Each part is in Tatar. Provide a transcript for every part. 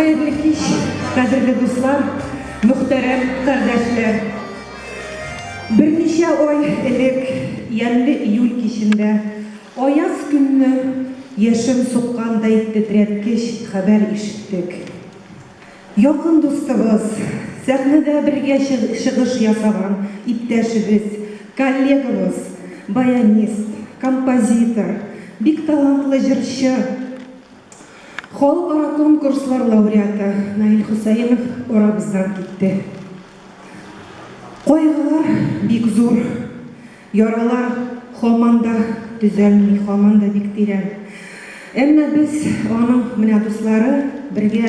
Хәерле кич, кадерле дуслар, мөхтәрәм кардәшләр! Берничә ай элек, ямьле июль кичендә, аяз көнне яшен суккандай тетрәткеч хәбәр ишеттек. Якын дустыбыз, сәхнәдә бергә чыгыш ясаган иптәшебез, коллегабыз, баянист, композитор, бик талантлы җырчы, Халыкара конкурслар лауреаты Наил Хөсәенов арабыздан китте. Кайгылар бик зур, яралар һаман да төзәлми, һаман да бик тирән. Әмма без, аның менә дуслары, бергә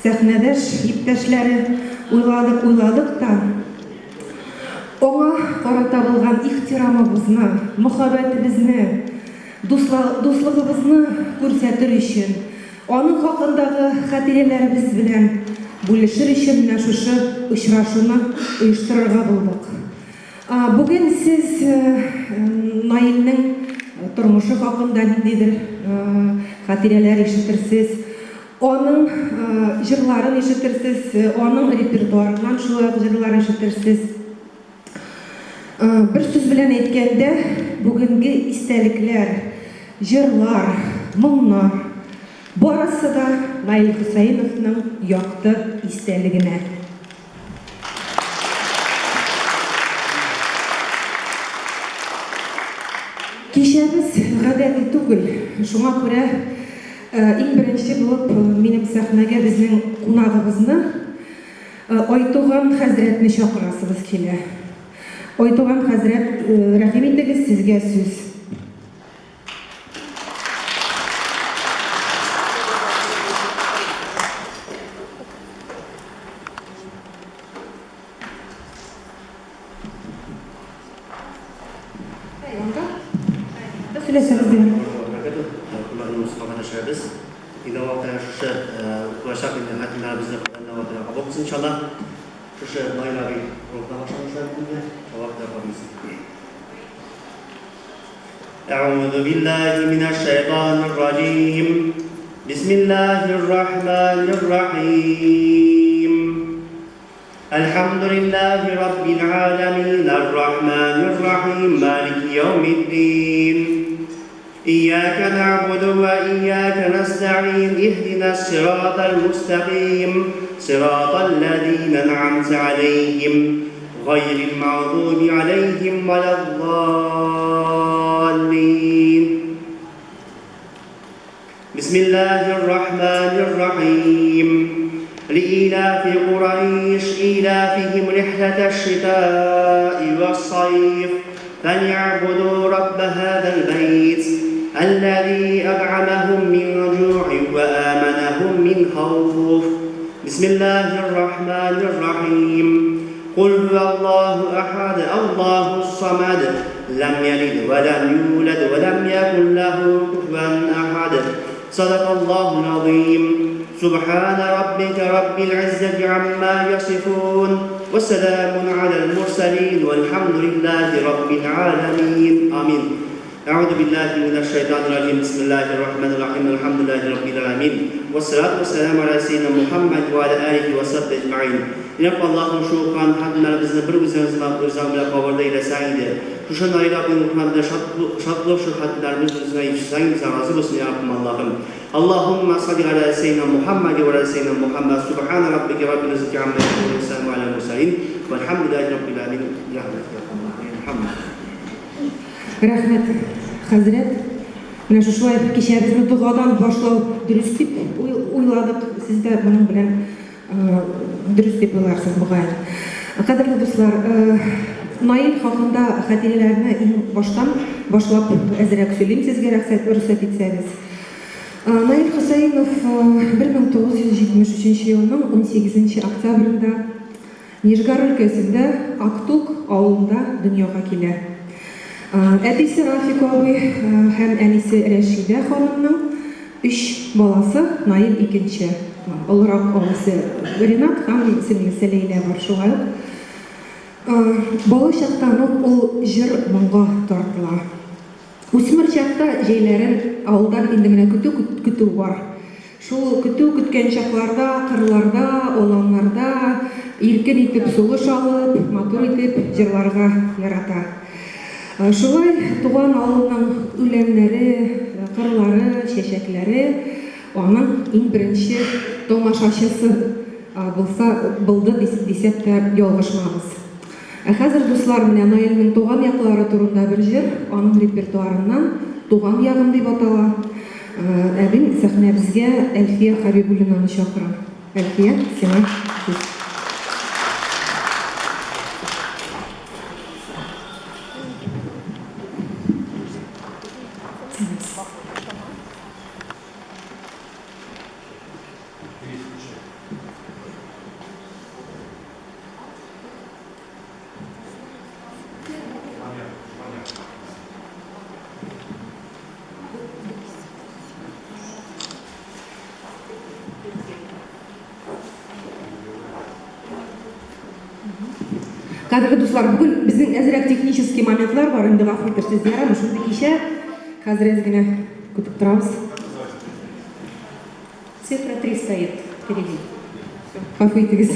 сәхнәдәш иптәшләре, уйладык-уйладык та, аңа карата булган ихтирамыбызны, мөхәббәтебезне, Дуслыгыбызны күрсәтер өчен, аның хакындагы хатирәләребез белән бүлешер өчен менә шушы очрашуны оештырырга булдык. Бүген сез Наилнең тормышы хакында ниндидер хатирәләр ишетерсез, аның җырларын ишетерсез, аның репертуарыннан шулай ук җырлар ишетерсез. Бер сүз белән әйткәндә, бүгенге истәлекләр, җырлар, моңнар, барысы да Наил Хөсәеновның якты истәлегенә. Кичәбез гадәти түгел, шуңа күрә иң беренче булып минем сәхнәгә безнең кунагыбызны, Айтуган хәзрәтне чакырасыбыз килә. Айтуган хәзрәт, рәхим итегез, сезгә сүз. Сөйләсәгез дә. Өйдә вакытта шушы укылачак инде хатимнәребезне Коръәннән Алла Тәгалә кабул кылсын иншалла. Шушы Наил абый рухына башланып инде. Алла Тәгалә кабул итсен. أعوذ بالله من الشيطان الرجيم بسم الله الرحمن الرحيم الحمد لله رب العالمين الرحمن الرحيم مالك يوم الدين إياك نعبد وإياك نستعين اهدنا الصراط المستقيم صراط الذين أنعمت عليهم غير المغضوب عليهم ولا الضالين بسم الله الرحمن الرحيم لإيلاف قريش إيلافهم رحلة الشتاء والصيف فليعبدوا رب هذا البيت الذي أطعمهم من جوع وآمنهم من خوف بسم الله الرحمن الرحيم قل هو الله أحد الله الصمد لم يلد ولم يولد ولم يكن له كفوا أحد صدق الله العظيم سبحان ربك رب العزة عما يصفون وسلام على المرسلين والحمد لله رب العالمين آمين أعوذ بالله من الشيطان الرجيم بسم الله الرحمن الرحيم الحمد لله رب العالمين والصلاة والسلام على سيدنا محمد وعلى آله وصحبه أجمعين Рабб Аллаһым шу укыган хатымнарыбызны бер үзең ризаң белән кабул әйләсәң иде. Шушы Наил абыйның рухына белән шат булып шу хатымнарыбызны үзеңә ирештерсәң иде, разый булсын, я Раббым Аллаһым. Аллаһумма салли галә сәйдина Мухаммади ва галә сәйдина Мухаммад. Субхана раббика раббил иззати амма ясифун ва саламу галәл мурсалин. Вальхамдулиллаһи раббил аламин. Бирахматика я архамар рахимин. Мухаммад. Рәхмәт, хәзрәт. Менә шушылай кичәбезне догадан башлау дөрес дип уйладык. Сез дә моның белән дөрес дип уйларсыз, мөгаен. Кадерле дуслар, Наил хакында хатирәләрне иң баштан башлап әзрәк сөйлим сезгә, рәхсәт, рөхсәт итсәгез. Наил Хөсәенов 1973 елның 18 октябрендә Нижгар өлкәсендә Актук авылында дөньяга килә. Әтисе Рафик абый һәм әнисе Рәшидә ханымның өч баласы, Наил икенче. Олырак абыйсы Ринат һәм сеңлесе Ләйлә бар шулай ук. Бала чактан ук ул җыр-моңга тартыла. Үсмер чакта җәйләрен авылдан инде менә көтү көтү бар. Шул. Шул көтү көткән чакларда, кырларда, аланнарда иркен итеп сулыш алып, матур итеп җырларга ярата. Шулай туган авылның үләннәре, кырлары, чәчәкләре аның иң беренче тамашачысы булса, булды дисәк тә ялгышмабыз. Ә хәзер, дуслар, менә Наилнең туган яклары турында бер җыр, аның репертуарыннан Туган ягым дип атала. Ә мин сәхнәбезгә Әлфия Хәбибуллинаны чакырам. Әлфия, сиңа сүз. Кадерле дуслар, бүген безнең әзрәк технический моментлар бар, инде гафу итәрсез, ярамы, шундый кичә. Хәзер әз генә көтеп торабыз. Цифра 3 стоит впереди. Гафу итегез.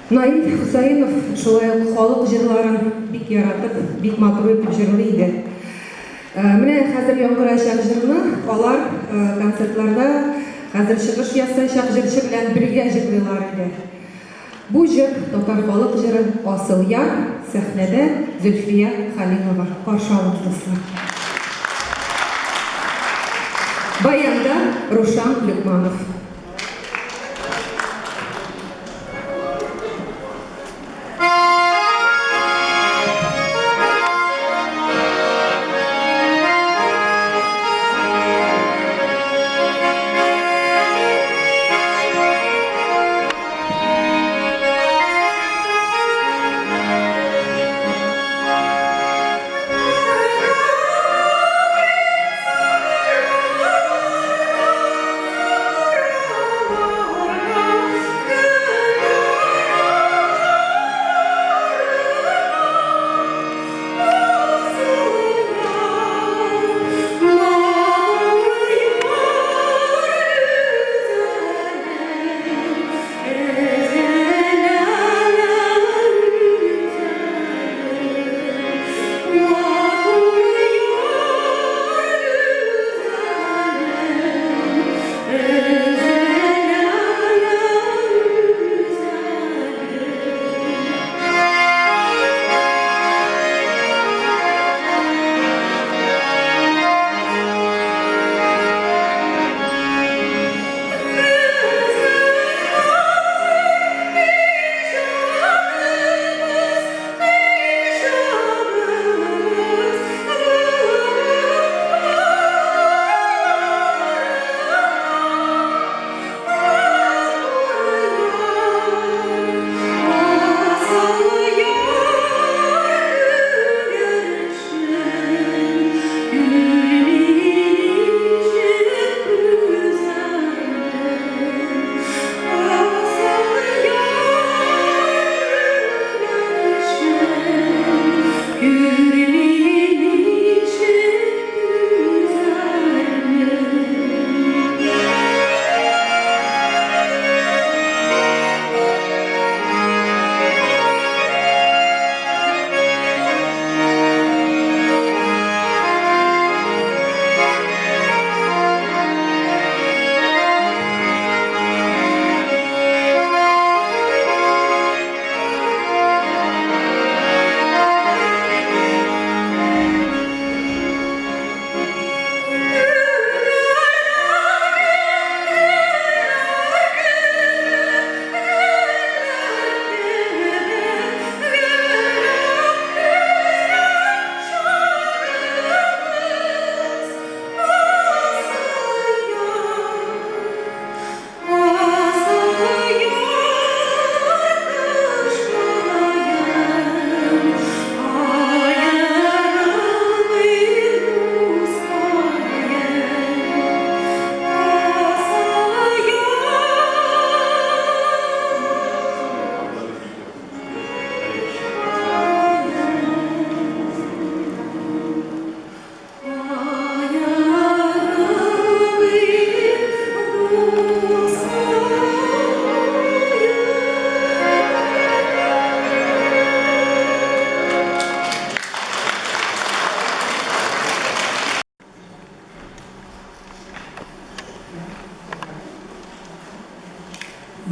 Наил Хөсәенов шулай ук халык җырларын бик яратып, бик матур итеп җырлый иде. Менә хәзер яңгыраячак җырны алар концертларда хәзер чыгыш ясаячак җырчы белән бергә җырлыйлар иде. Бу җыр, татар халык җыры Асыл яр, сәхнәдә Зөлфия Хәлимова. Каршы алыгыз, дуслар. Баянда Рушан Люкманов.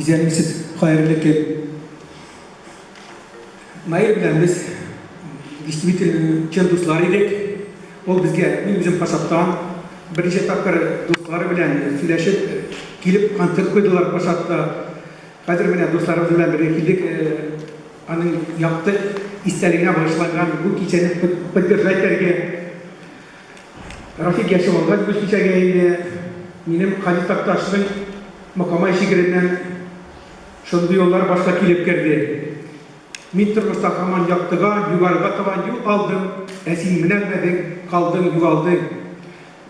Исәнмесез, хәерле көн. Наил белән без действительно чын дуслар идек. Ул безгә, мин үзем Пашаттан, берничә тапкыр дуслары белән сөйләшеп, килеп концерт куйдылар Пашатта. Хәзер менә дусларыбыз белән бергә килдек, аның якты истәлегенә багышланган бу кичәне поддержать итәргә. Рафик яшем алгач бу кичәгә инде минем Хади Такташның Мокамай шигыреннән шундый юллар башка килеп керде. Мин тормышта һаман яктыга, югарыга табан юл алдым, ә син менәлмәдең, калдың, югалдың.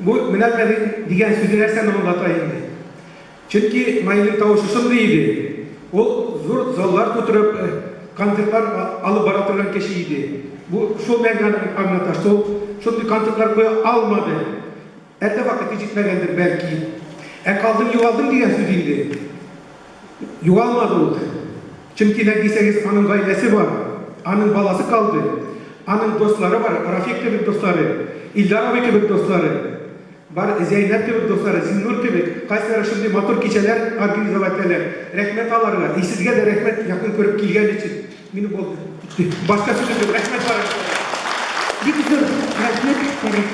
Бу менәлмәдең дигән сүзе нәрсәне аңлата инде? Чөнки Наилнең тавышы шундый иде, ул зур заллар тутырып концертлар алып бара торган кеше иде. Бу шул мәгънәне аңлата, что ул шундый концертлар куя алмады. Әллә вакыты җитмәгәндер, бәлки. Ә калдың, югалдың дигән сүз инде. Югалмады ул. Чөнки, нәкъ дисәгез, аның гаиләсе бар, аның баласы калды, аның дуслары бар, Рафик кебек дуслары, Илдар абый кебек дуслары. Бар Зәйнәп кебек дуслары, Зиннур кебек, кайсылары шундый матур кичәләр организовать итәләр. Рәхмәт аларга. И сезгә дә рәхмәт, якын күреп килгән өчен. Минем булды. Бетте. Башка сүзем юк. Рәхмәт барыгызга да. Бик зур рәхмәт, Фәрит.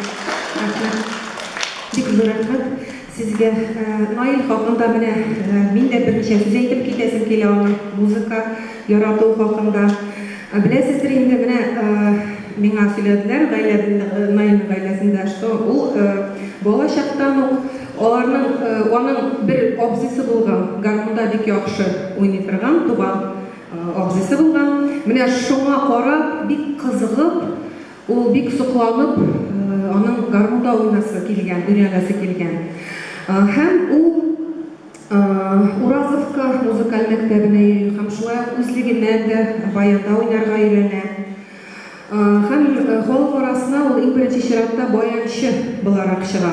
Рәхмәт. Бик зур рәхмәт сезгә. Наил хакында менә мин дә берничә сүз әйтеп китәсем килә аның музыка яратуы хакында. Беләсездер инде, менә миңа сөйләделәр, гаилә, Наилнең гаиләсендә, что ул бала чактан ук аларның, аның бер абзыйсы булган, гармунда бик яхшы уйный торган туган абзыйсы булган. Менә шуңа карап, бик кызыгып, ул бик сокланып, аның гармунда уйнасы килгән, өйрәнәсе килгән. Һәм ул Уразовка музыкаль мәктәбенә йөри һәм шулай ук үзлегеннән дә баянда уйнарга өйрәнә. Һәм халык арасына ул иң беренче чиратта баянчы буларак чыга.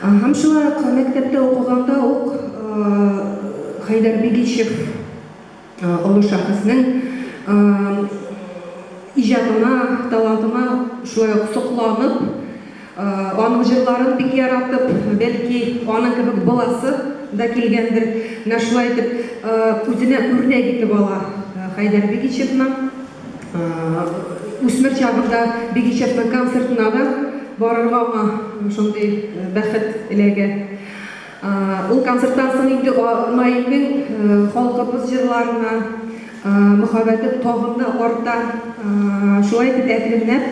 Һәм шулай ук мәктәптә укыганда ук Хәйдәр Бигичев олы шәхеснең иҗатына, талантына шулай ук сокланып, аның җырларын бик яратып, бәлки, аның кебек буласы да килгәндер. Менә шулай итеп, үзенә үрнәк итеп ала Хәйдәр Бигичевны. Үсмер чагында Бигичевның концертына да барырга аңа шундый бәхет эләгә. Ул концерттан соң инде Наилнең халкыбыз җырларына мөхәббәте тагын да арта. Шулай итеп әкренләп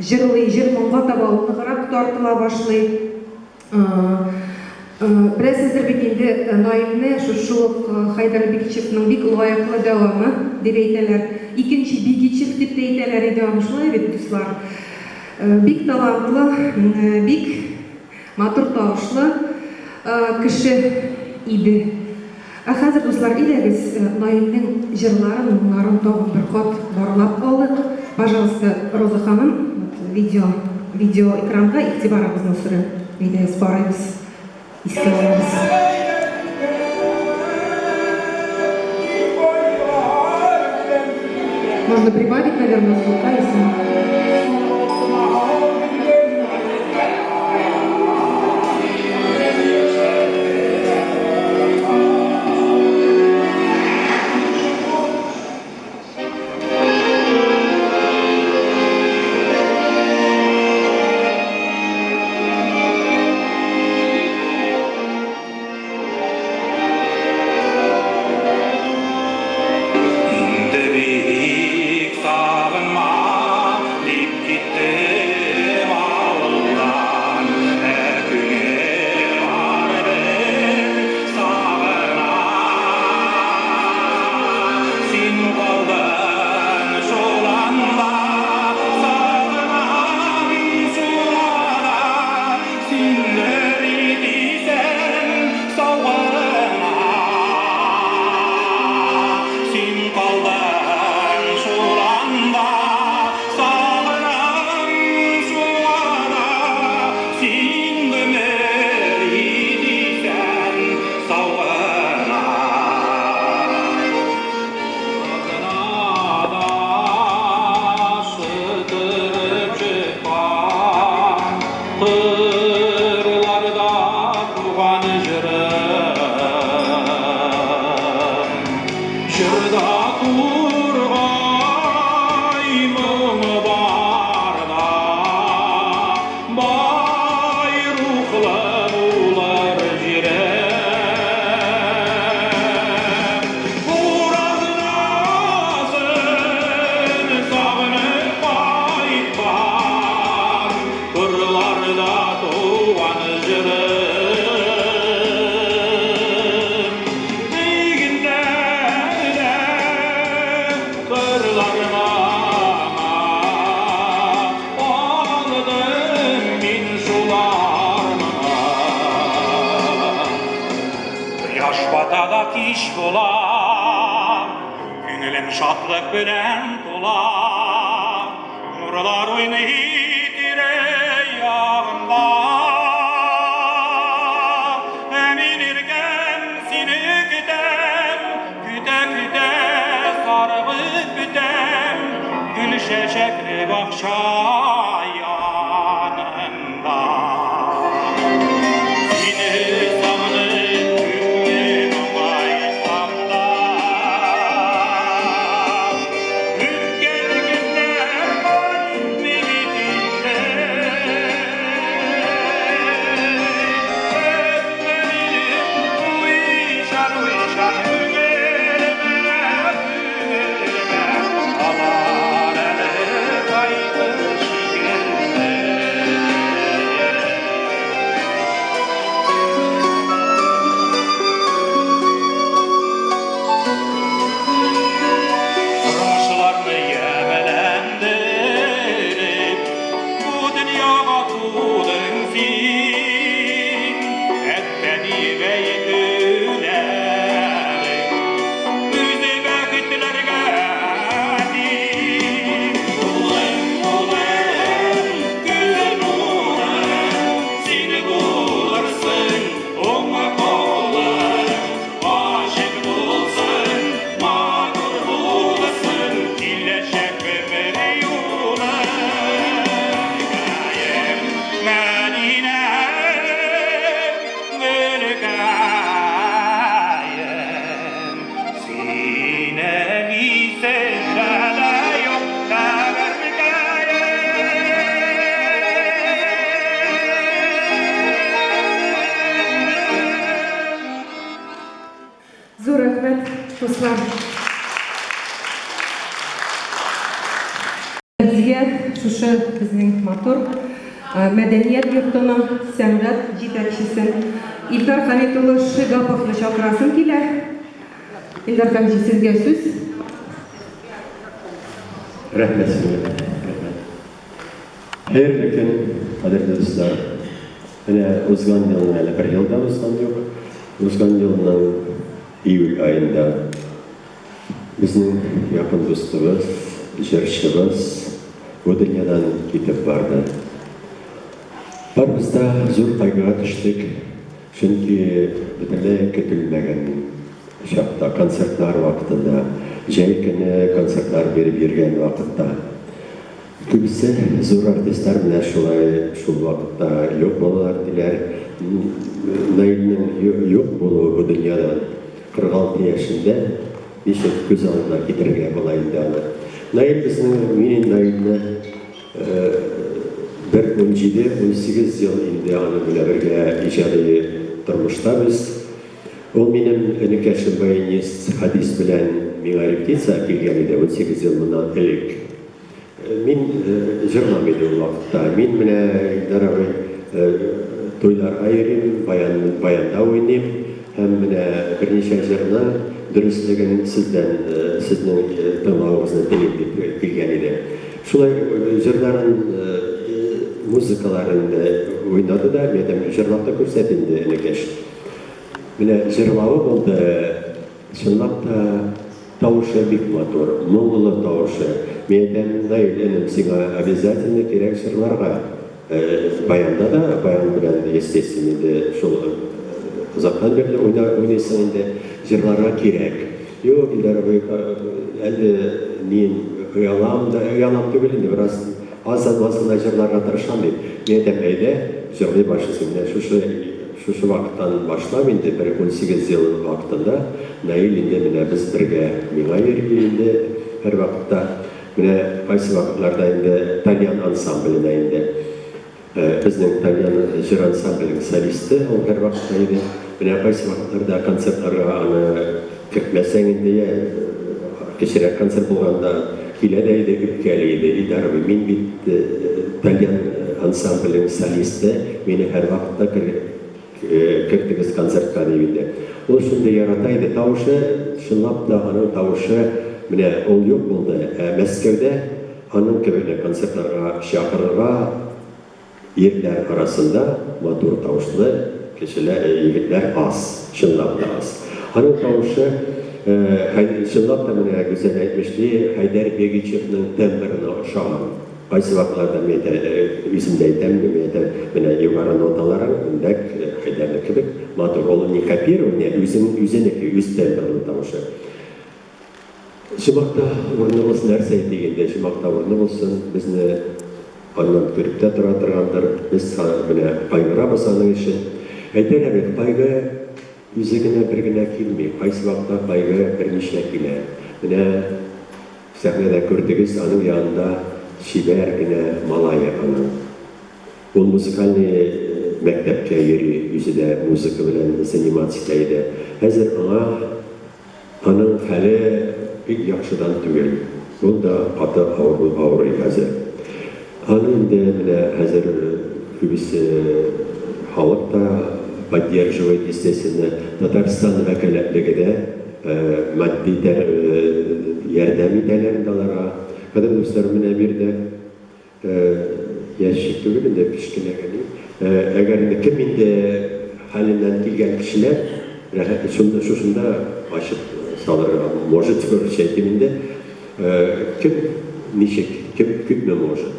җырлый, җыр-моңга таба ул ныграк тартыла башлый. Беләсездер бит инде, Наилне шушы ук Хәйдәр Бигичевның бик лаеклы дәвамы дип әйтәләр. Икенче Бигичев дип тә әйтәләр иде аны, шулай бит, дуслар? Бик талантлы, бик Матур тавышлы кеше иде. Ә хәзер, дуслар, әйдәгез, Наилнең җырларын, моңнарын тагын бер кат барлап алыйк. Пожалуйста, Роза ханым, вот видео, видео экранга игътибарыгызны сорыйм. Әйдәгез, карыйбыз, искә алабыз. Можно прибавить, наверное, звук, да, если... Инде бик сагынма, дип кич була, Күңелем шатлык белән тула. Нурлар уйный тирә-ягымда. Ә мин иркәм, сине көтәм, Көтә-көтә сарыгып бетәм, Гөл чәчәкле бакча янында. Сине сагынып күпме моңайсам да, Үткән көннәр кайтмый бит инде. Әмма минем уйчан, уйчан күңелемә, күңелемә алар әле кайтыр шикелле. Тормышларны ямьләндереп, бу дөньяга тудың син. Әттә диеп әйтүләрең, үзе бәхетләргә тиң. Улым, улым, күзем нурым, син булырсың уң кулым. Ачык булсын, матур булсын киләчәк гомер юлың. Гөлкәем, Мәдинәм, гөлкәем, синең исеңдә дә юк каберкәем. Зур рәхмәт, дуслар. Безгә шушы безнең матур мәдәният йортының сәнгать җитәкчесен Илдар Хәмит улы Шигаповны чакырасым килә. Илдар Хәмитович, сезгә сүз. Рәхмәт сезгә, рәхмәт. Хәерле көн, кадерле дуслар. Менә узган елның әле бер ел да узган юк. Узган елның июль аенда безнең якын дустыбыз, җырчыбыз бу дөньядан китеп барды. Барыбыз да зур кайгыга төштек, чөнки бөтенләй көтелмәгән чакта, концертлар вакытында, җәй көне концертлар биреп йөргән вакытта. Күбесе зур артистлар менә шулай шул вакытта юк булалар, диләр. Наилнең юк булуы бу дөньядан 46 яшендә ничек күз алдына китерергә була инде аны. Наил безнең, мин инде Наилне бер 17-18 ел инде аның белән бергә иҗади тормышта без. Ул минем энекәшем баянист Хәдис белән миңа репетициягә килгән иде 18 ел моннан элек. Мин җырламый идем ул вакытта. Мин менә, Илдар абый, туйларга йөрим, баян, баянда уйныйм һәм менә берничә җырның дөреслеген сездән, сезнең тыңлавыгызны телим дип килгән иде. Шулай җырларын, музыкаларын уйнады да, мин әйтәм, җырлап та күрсәт инде, энекәш. Менә җырлавы булды, чынлап та тавышы бик матур, моңлы тавышы. Мин әйтәм, Наил энем, сиңа обязательно кирәк җырларга. Баянда да, баян белән, естественно, инде шул озактан бирле уйныйсың инде, җырларга кирәк. Юк, Илдар абый, әле мин оялам да, оялам түгел инде, бераз аздан-аз гына җырларга тырышам бит. Мин әйтәм, әйдә, җырлый башлыйсың. Менә шушы Шушы вакыттан башлап инде бер 18 ел вакытында Наил инде менә без бергә миңа йөри инде һәрвакытта. Менә кайсы вакытларда инде тальян ансамбленә инде безнең тальян җыр ансамбленең солисты ул һәрвакытта иде. Менә кайсы вакытларда концертларга аны кертмәсәң инде я кечерәк концерт булганда килә дә иде, үпкәли иде. Илдар абый, мин бит тальян ансамбленең солисты, мине һәрвакытта кертегез концертка, дип инде. Ул шундый ярата иде. Тавышы, чынлап та, аның тавышы, менә ул юк булды. Ә Мәскәүдә аның кебекне концертларга чакырырга Ирләр арасында матур тавышлы кешеләр, егетләр аз, чынлап та аз. Аның тавышы, чынлап та менә Гүзәл әйтмешли, Хәйдәр Бегичевның тембрына ошаган. Кайсы вакытларда мин әйтә, үзем дә әйтәм, мин әйтәм, менә югары ноталарың нәкъ Хәйдәрнеке кебек матур. Ул не копирование, үзен, үзенеке, үз тембрлы тавышы. Җомакта урыны булсын, нәрсә әйтик инде, җомакта урыны булсын, безне аннан күреп тә тора торгандыр, без менә кайгырабыз аның өчен. Әйтәләр бит, кайгы үзе генә бер генә килми, кайсы вакытта кайгы берничә килә. Менә сәхнәдә күрдегез, аның янында чибәр генә малае аның. Ул музыкальный мәктәпкә йөри, үзе дә музыка белән заниматься итә иде. Хәзер аңа Аның хәле бик яхшыдан түгел. Ул да каты авыру авырый хәзер. Аны инде менә хәзер күбесе халык та поддерживает, естественно. Татарстан вәкаләтлеге дә матди ярдәм итәләр инде аларга. Кадерле дуслар, менә бирде. Ящик түгел инде, кечкенә генә. Әгәр инде кем инде хәленнән килгән кешеләр, рәхәт шунда шушында ачып салырга может, русча әйтим инде. Кем ничек, кем күпме может.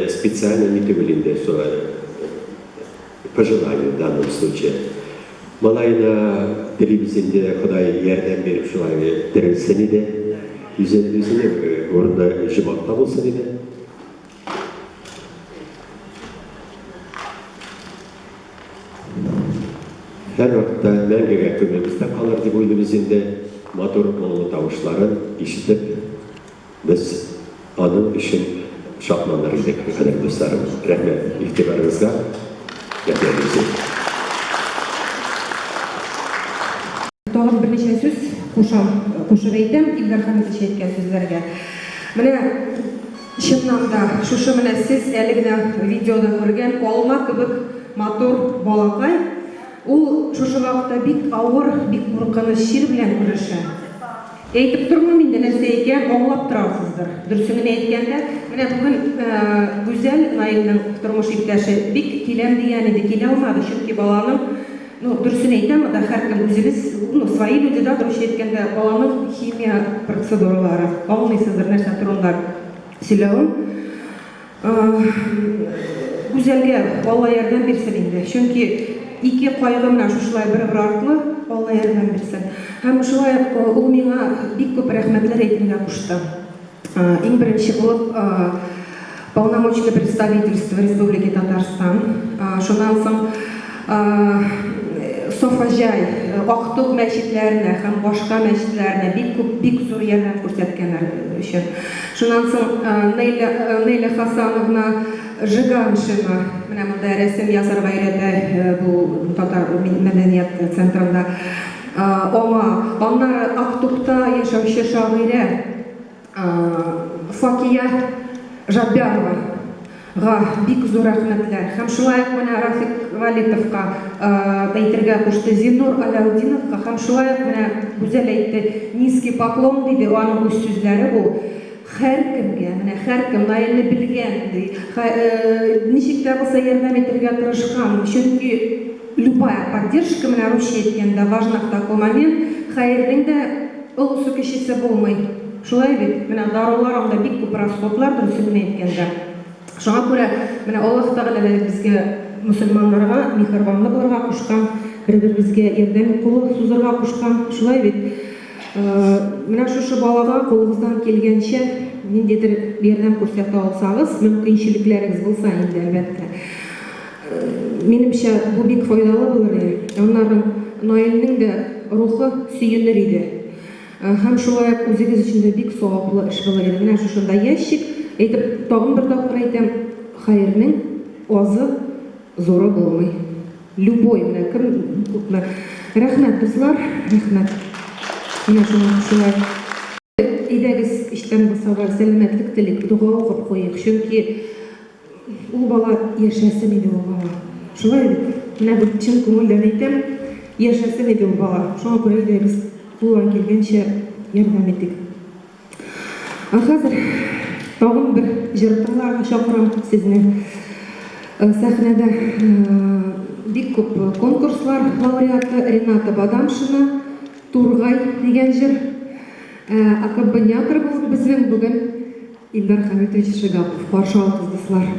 Специально ни түгел инде, по желанию в данном случае. Малаена телибез инде, Ходай ярдәм биреп шулай терелсен иде. Үзе, үзенең урыны җомакта булсын иде. Һәрвакытта мәңгегә күңелебездә калыр дип уйлыйбыз инде. Матур моңлы тавышларын ишетеп, Без аның өчен шатланыр идек, кадерле дусларым. Рәхмәт игътибарыгызга. Рәхмәт үзе. Тагын берничә сүз кушам, кушып әйтәм Илдар Хәмитович әйткән сүзләргә. Менә чыннан да шушы менә сез әле генә видеода күргән алма кебек матур балакай, ул шушы вакытта бик авыр, бик куркыныч чир белән көрәшә. Әйтеп тормыйм инде нәрсә икән, аңлап торасыздыр. Дөресен генә әйткәндә, менә бүген Гүзәл, Наилнең тормыш иптәше, бик киләм дигән иде, килә алмады, чөнки баланың, ну, дөресен әйтәм, монда һәркем үзебез, ну, свои люди, да, дөресен әйткәндә, баланың химия процедуралары, аңлыйсыздыр нәрсә турында сөйләвем. Гүзәлгә Алла ярдәм бирсен инде. Чөнки ике кайгы менә шушылай бер-бер артлы, Алла ярдәм бирсен. Һәм шулай ук ул миңа бик күп рәхмәтләр әйтергә кушты. Иң беренче булып Полномочный представительство Республики Татарстан, шуннан соң Софаҗай, Актук мәчетләренә һәм башка мәчетләренә бик күп, бик зур ярдәм күрсәткәннәр өчен. Шуннан соң Нелля, Нелля Хасановна Жиганшина, менә монда рәсем ясарга өйрәтә бу татар мәдәният центрында. Аңа, аннары Актукта яшәүче шагыйрә Факия Жабярова га бик зур рәхмәтләр. Һәм шулай ук менә Рафик Валитовка әйтергә кушты, Зиннур Аләүдиновка һәм шулай ук менә Гүзәл әйтте, низкий поклон диде, аның үз сүзләре бу. Һәркемгә, менә һәркем Наилне белгән, ди, ничек тә булса ярдәм итәргә тырышкан, чөнки любая поддержка, менә русча әйткәндә, важна в такой момент, хәернең дә олысы кечесе булмый. Шулай бит? Менә дарулар анда бик күп расходлар, дөресен генә әйткәндә. Шуңа күрә менә Аллаһ Тәгалә дә безгә, мөселманнарга, миһербанлы булырга кушкан, бер-беребезгә ярдәм кулы сузырга кушкан. Шулай бит? Менә шушы балага кулыгыздан килгәнчә ниндидер ярдәм күрсәтә алсагыз, мөмкинчелекләрегез булса инде, әлбәттә. Минемчә, бу бик файдалы булыр иде. Аннары Наилнең дә рухы сөенер иде. Һәм шулай ук үзегез өчен дә бик саваплы эш булыр иде. Менә шушында ящик, әйтеп, тагын бер тапкыр әйтәм, хәернең азы, зуры булмый. Любой, менә кем күпме. Рәхмәт, дуслар, рәхмәт. Менә шуның шулай. Әйдәгез, эчтән булса да сәламәтлек телик, дога укып куйыйк, чөнки Ул бала яшәсен иде ул бала. Шулай бит? Менә бу чын күңелдән әйтәм, яшәсен иде ул бала. Шуңа күрә әйдәгез, кулдан килгәнчә ярдәм итик. Ә хәзер тагын бер җыр тыңларга чакырам сезне. Сәхнәдә бик күп конкурслар лауреаты Рената Бадамшина. Тургай дигән җыр. Аккомпаниатор булып безнең бүген Илдар Хәмитович Шигапов. Каршы алыгыз, дуслар.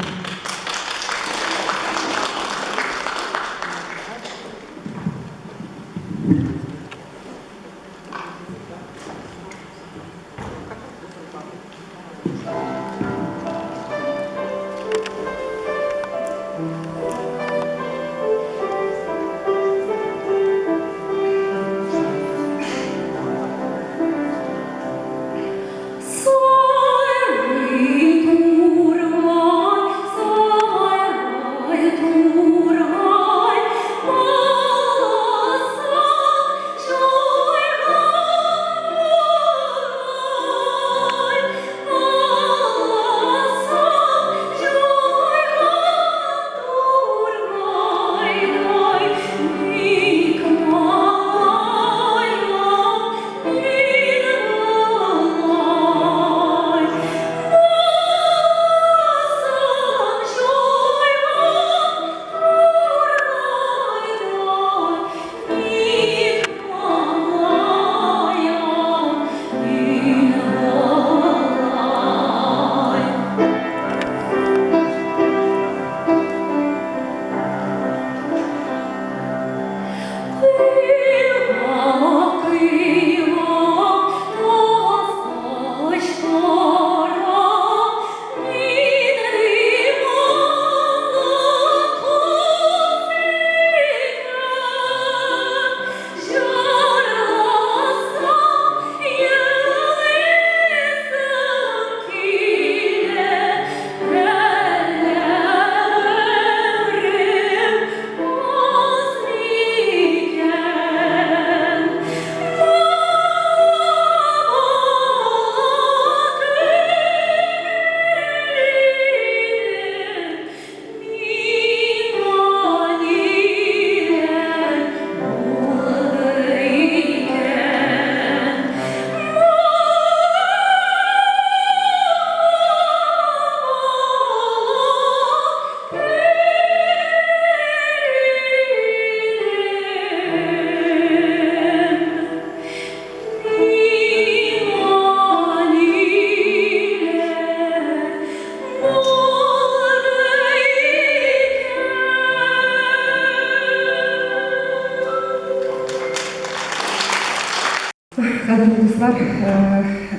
Кадерле дуслар,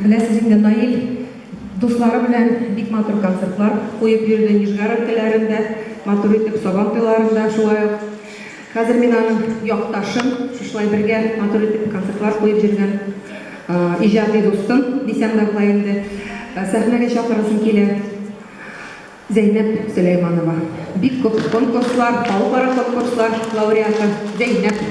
беләсез инде, Наил дуслары белән бик матур концертлар куеп йөрде Нижгар өлкәләрендә, матур итеп Сабан туйларында шулай ук. Хәзер мин аның якташым, шушылай бергә матур итеп концертлар куеп йөргән иҗади дустым дисәм дә була инде. Сәхнәгә чакырасым килә. Зәйнәп Сөләйманова. Бик күп конкурслар, халыкара конкурслар лауреаты Зәйнәп.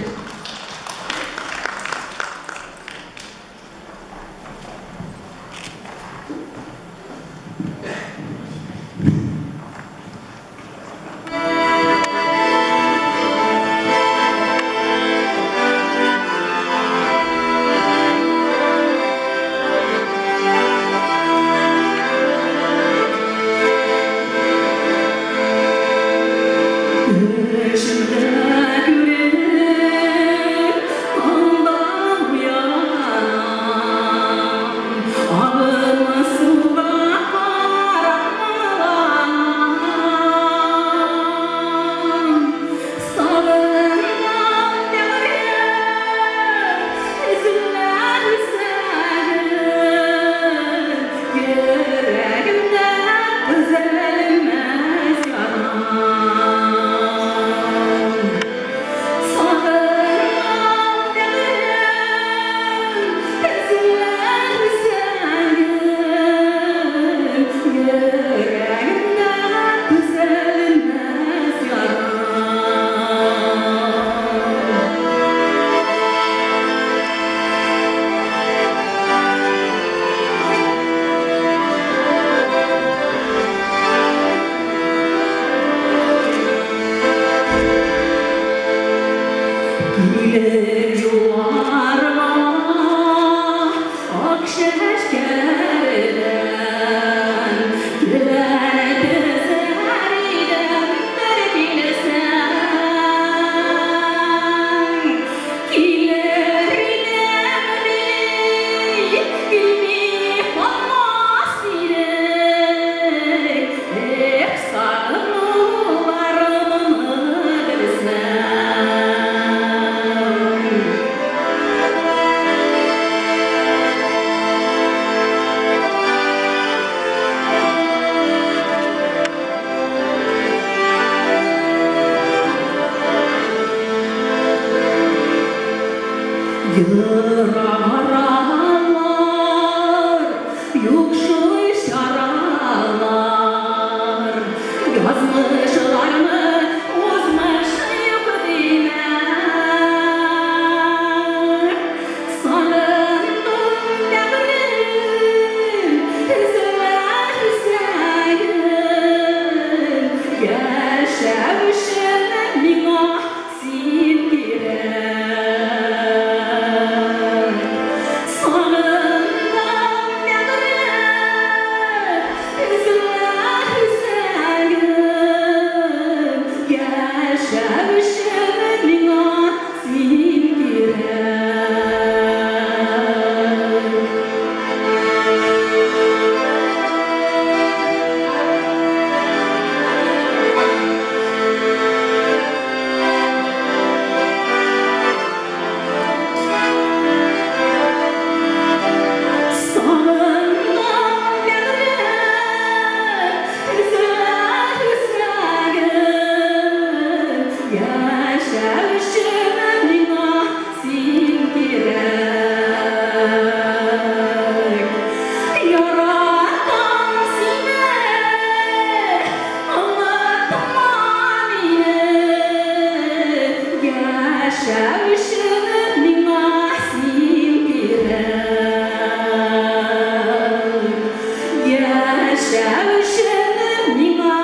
Яшәү өчен миңа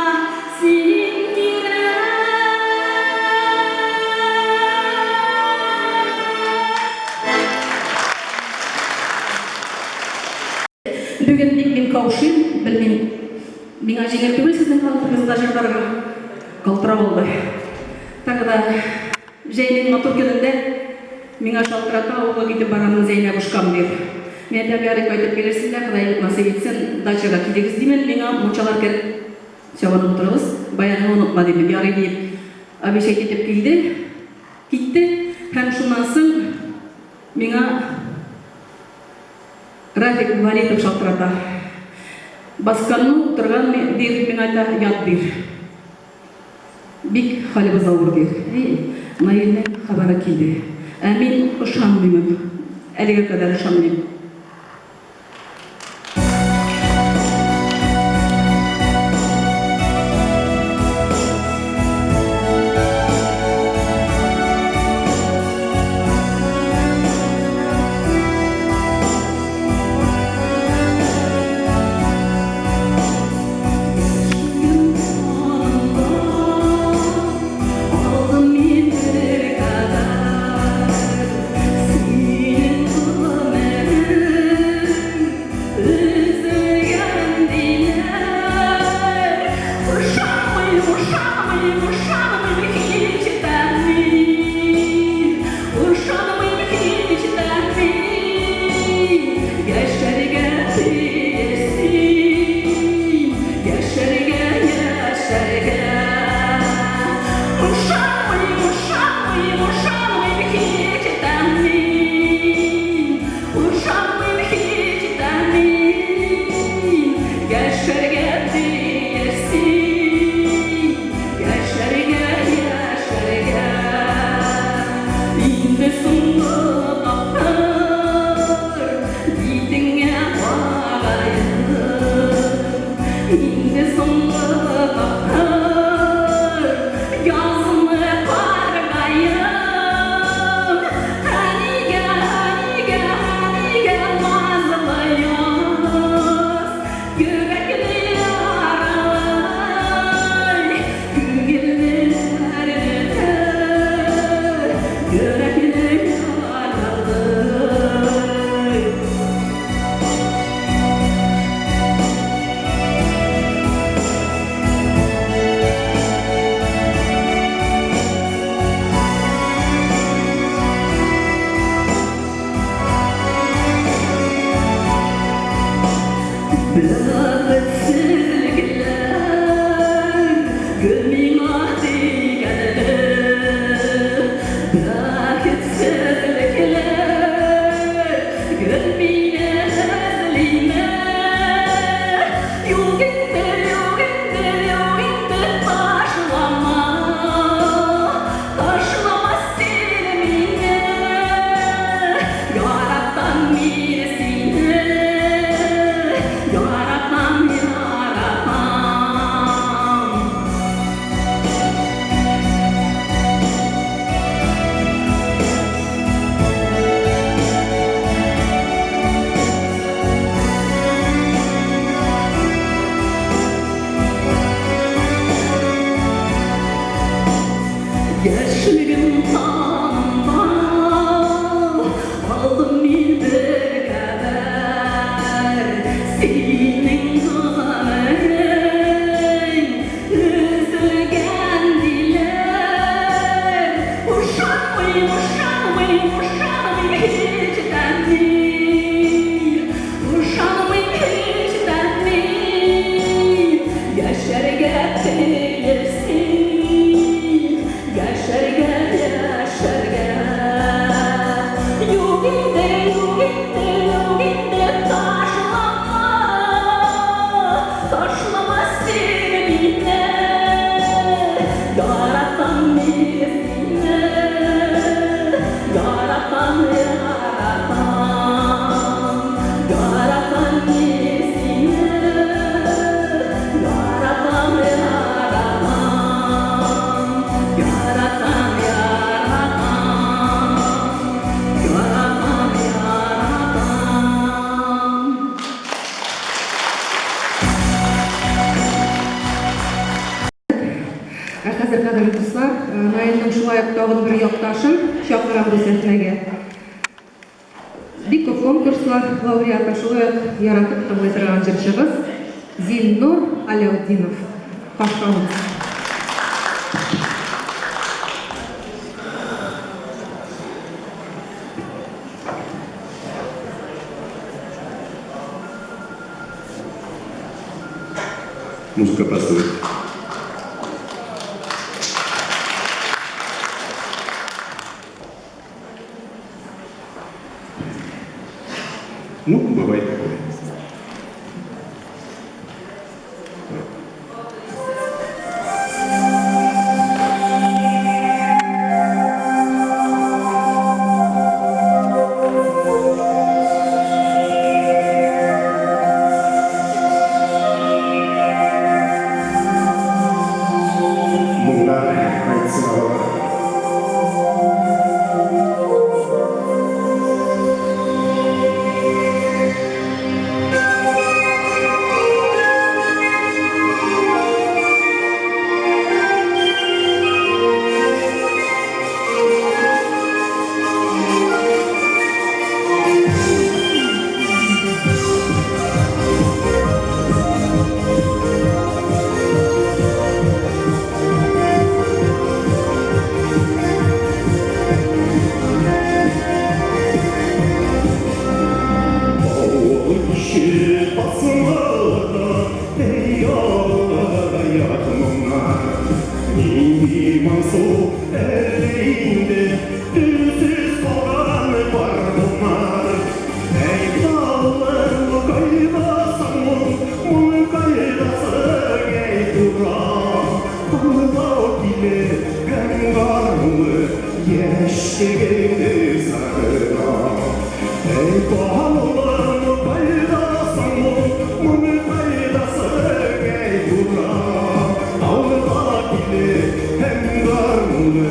син кирәк. Бүген бик мин каушыйм, белмим, миңа җиңел түгел сезнең алдыгызда җырларга. Калтырау алды. Тагы да җәйнең матур көнендә миңа шалтырата, авылга китеп барамын, Зәйнәбушкам, дип. Мин әйтәм, ярый, кайтып килерсең дә, Ходай насыйп итсен, дачага килегез, димен, миңа мунчалар кереп чабынып утырыгыз, баянны онытма, димен, ярый, диеп обещать итеп килде, китте. Һәм шуннан соң миңа Рафик Валитов шалтырата. Басканны утырган дир, миңа әйтә, ят дир. Бик хәлебез авыр дир. Әй, Наилнең хәбәре килде. Ә мин ышанмыймын. Әлегә кадәр ышанмыйм. Ә хәзер, кадерле дуслар, Наилнең шулай ук тагын бер якташын чакырам бу сәхнәгә. Бик күп конкурслар лауреаты, шулай ук яратып тыңлый торган җырчыбыз Зиннур Аләүтдинов. Каршы алыгыз. Музыка опаздывает. Ну, бывает такое. Моңнар кайтсын авылга. Авыл кеше басмада, әй аяк моңнар. Нинди моңсу әллә инде, телсез калган гармуннар. Әй талым, кайдасың моң, моң кайдасың, әй тура. Тыңлау килә һәм гармуны яшьлегеңне сагына. Әй талым, кайдасың моң, моң кайдасың, әй тура. Таңда килә һәм гармуны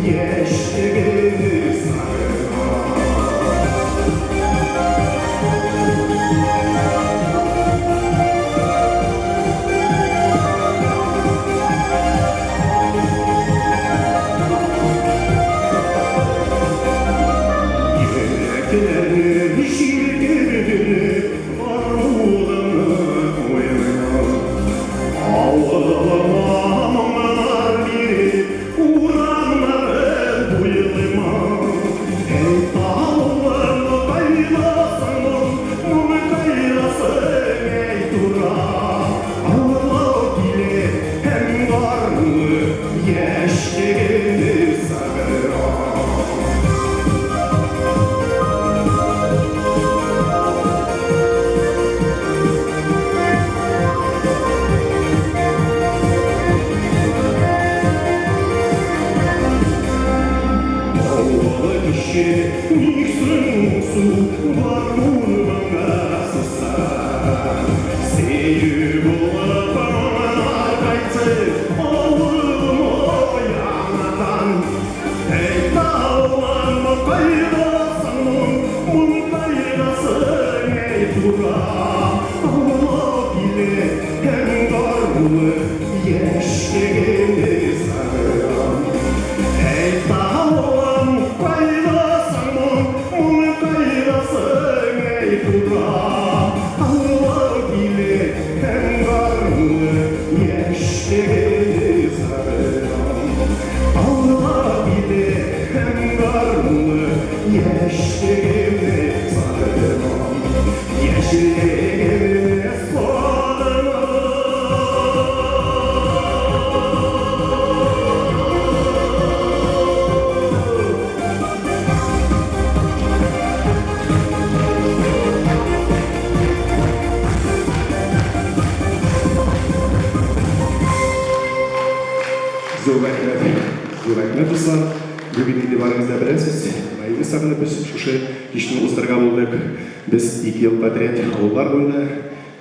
яшьлегеңне сагына. Йөрәкләрне җилкендереп, гармунымны уйнап, авылыма моңнар биреп, урамнарын буйлыймын. Әй, тавым, кайдасың, моң, моң кайдасың, әй, тура. Авылга килә һәм гармуны яшьлегемне сагына. Авыл кеше ник соң моңсу гармуныңа сузса? Сөю булып моңнар кайтсын авылыма яңадан. Әй, тавым, кайдасың, моң, моң кайдасың, әй, тура. Авылга килә һәм гармуны яшьлегемне сагынам. Әй, тавым, кайдасың, моң, моң кайдасың, әй, тура. Авылга килә һәм гармуны яшьлегемне сагынам. Авылга килә һәм гармуны яшьлегемне сагынам. Яшьлегемне сагынам. Зур рәхмәт, зур рәхмәт, дуслар. Бүген инде барыгыз да беләсез, Наилне сагынып без шушы кичне уздырырга булдык. Без 2 ел подряд авыллар буенда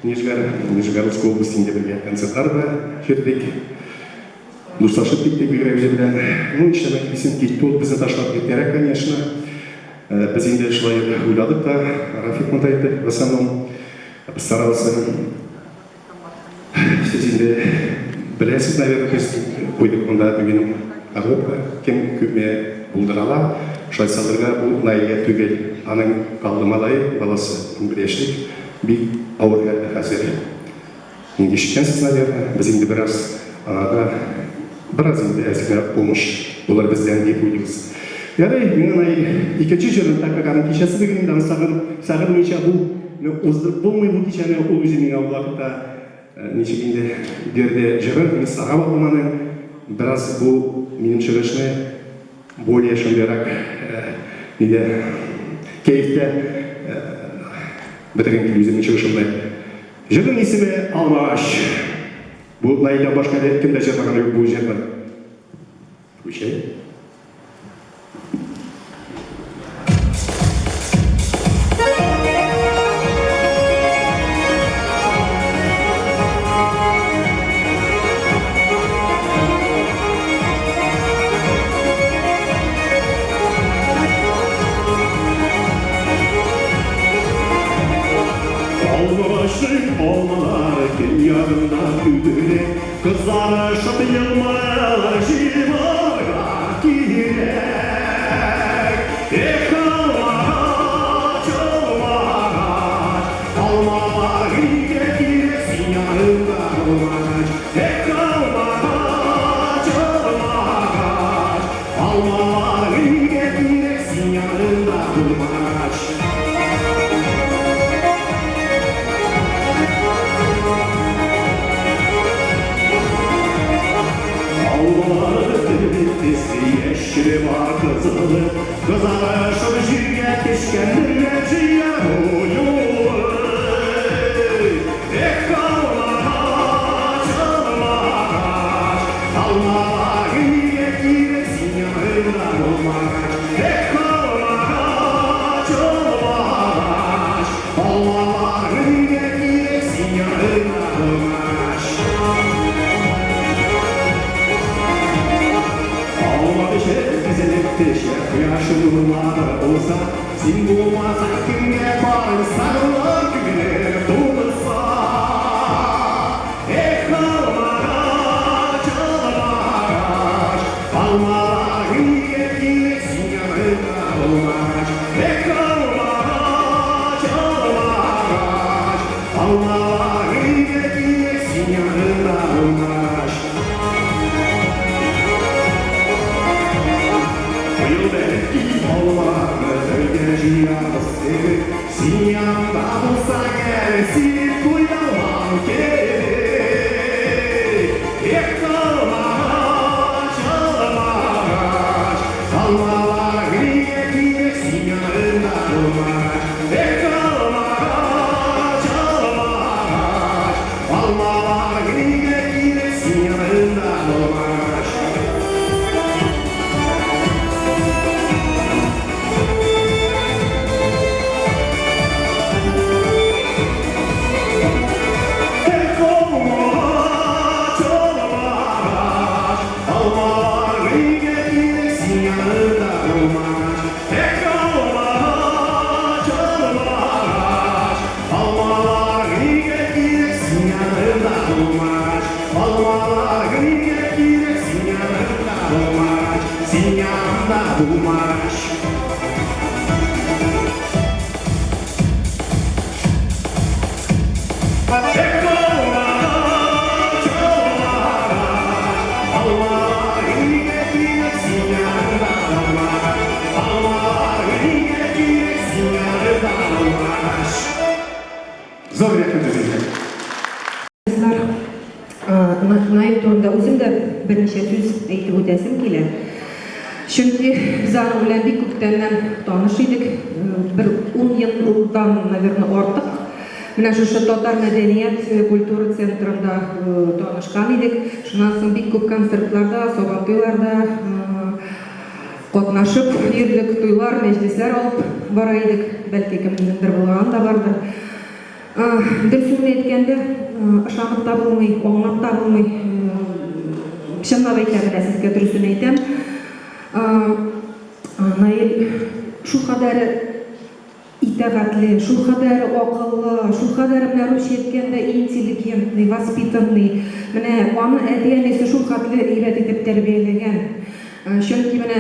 Нижгар, Нижегородская область инде бергә концертлар да йөрдек. Дуслашып киттек бигрәк үзе белән. Ну, нишләмәк дисең, китте ул безне ташлап иртәрәк, конечно. Без инде шулай уйладык та, Рафик монда инде в основном постарался. Сез инде Беләсез, наверное, без куйдык монда бүген коробка, кем күпме булдыра ала, шулай салырга, бу Наилгә түгел, аның калды малае, баласы, 11 яшьлек, бик авыр хәлдә хәзер. Инде ишеткәнсез, наверное, без инде бераз аңарга, бераз инде әз генә помощь булыр бездән дип уйлыйбыз. Ярый, миңа Наил икенче җырын, так как аның кичәсе бүген инде, аны сагын, сагынмыйча бу уздырып булмый бу кичәне, ул үзе миңа ул вакытта Ничек инде бирде җырын, мин сагап алдым аны. Бераз бу минем чыгышны более шундыйрак нидә кәефтә бетергем килде үземнең чыгышымны. Җырның исеме Алмагач. Бу Наилдән башка әле кем дә җырлаганы юк бу җырны. Включай. Алмагачның алмалары көньягында түгәрәк. Кызарышып елмаялар җыймарга кирәк. Эх, алмагач, алмагач, алмалар нигә кирәк син яныңда булгач. Эх, алмагач, алмагач, алмалар нигә кирәк син яныңда булгач. Алмалары төбе-төсе яшеле бар кызылы, Кызарышып җиргә төшкән менә җыя бу юлы. Эх, алмагач, алмагач, алмалар нигә кирәк син яныңда булмагач. Эх, алмагач, алмагач, алмалар нигә кирәк син яныңда булмагач. Алма пешеп, тезелеп төшә, кояш нурлары булса, син булмасаң кемгә барыр, сагыныр күңелем тулса. Эх, алмагач, алмагач, алмалар нигә кирәк син яныңда булмагач. Эх, алмагач, алмагач, алмалар нигә кирәк син яныңда булмагач. Быел бәлки алмаларны бергә җыярбыз кебек, син янымда булсаң әле, сине куялмам кебек. Эх, алмагач, алмагач, алмалар нигә кирәк син янымда булмагач. Эх, алмагач, алмагач, алмалар нигә кирәк син янымда булмагач. Эх, алмагач, алмагач, алмалар нигә кирәк син янымда булмагач. Эх, алмагач, алмагач, алмалар нигә кирәк син янымда булмагач. Алмалар нигә кирәк син янымда булмагач. Син янымда булмагач. Эх, алмагач, алмагач, алмалар нигә кирәк син янымда булмагач. Алмалар нигә кирәк син янымда булмагач. Зур рәхмәт үзегезгә. Дуслар, Наил турында үзем дә берничә сүз әйтеп үтәсем килә. Чөнки без аның белән бик күптәннән таныш идек. Бер ун елдан, наверное, артык. Менә шушы Татар мәдәният культура центрында танышкан идек. Шуннан соң бик күп концертларда, сабантуйларда катнашып йөрдек, туйлар, мәҗлесләр алып бара идек. Бәлки кемнеңдер булганы да бардыр. Дөресен генә әйткәндә, ышанып та булмый, аңлап та булмый. Чынлап әйтәм, менә сезгә дөресен әйтәм. Наил шулкадәр итә. итагатьле, шулкадәр акыллы, шулкадәр менә русча әйткәндә интеллигентный, воспитанный. Менә аны әти-әнисе шулхәтле әйбәт итеп тәрбияләгән. Чөнки менә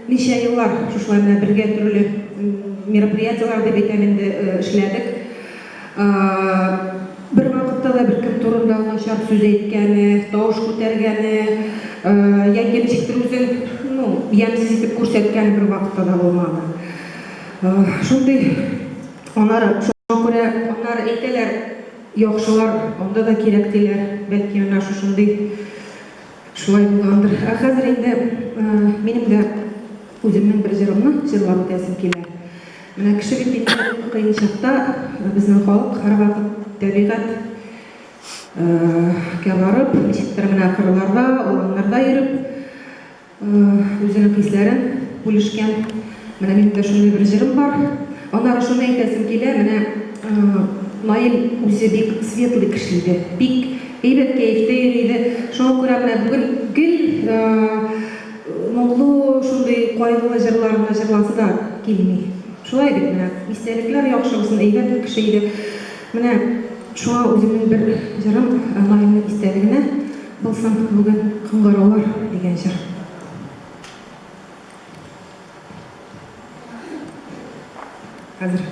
ничә еллар шушылай менә бергә төрле мероприятиеләр дип әйтәм инде эшләдек. Бервакытта да беркем турында начар сүз әйткәне, тавыш күтәргәне яки ничектер үзен, ну, ямьсез итеп күрсәткәне бервакытта да булмады. Шундый аннары, шуңа күрә аннары әйтәләр, яхшылар анда да кирәк диләр. Бәлки менә шушындый шулай булгандыр. Ә хәзер инде минем дә үземнең бер җырымны җырлап үтәсем килә. Менә кеше бит инде кыен чакта безнең халык һәрвакыт табигать кә барып, ничектер менә кырларда, урманнарда йөреп, үзенең хисләрен бүлешкән. Менә минем дә шундый бер җырым бар. Аннары шуны әйтәсем килә, менә Наил үзе бик светлый кеше иде. Бик әйбәт кәефтә йөри иде. Шуңа күрә менә бүген гел Моңлы, шундый кайгылы җырларны җырласы да килми. Шулай бит менә. Истәлекләр яхшы булсын, әйбәт кеше иде. Менә шуңа үземнең бер җырым Наилнең истәлегенә булсын бүген Кыңгыраулар дигән җыр. Хәзер.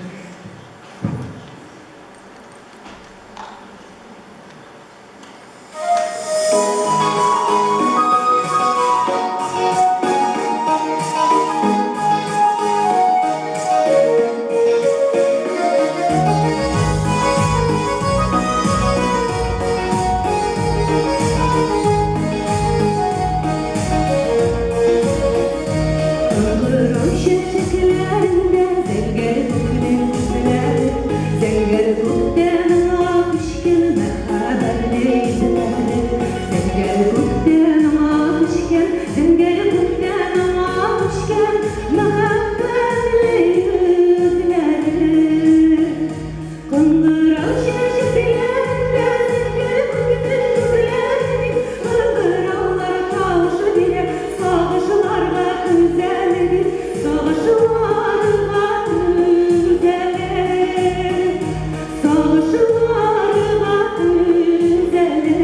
Кыңгырау чәчәкләрендә зәңгәр күкнең күзләре, зәңгәр күктә моңа күчкән мәхәббәтле йөзләре. Зәңгәр күктә моңа күчкән, зәңгәр күктә моңа күчкән мәхәббәтле йөзләре. Кыңгырау чәчәкләрендә зәңгәр күкнең күзләре, кыңгыраулар тавышы бирә, сагышларга түзәле, сагышларга түзәле. Сагышларга түзәле.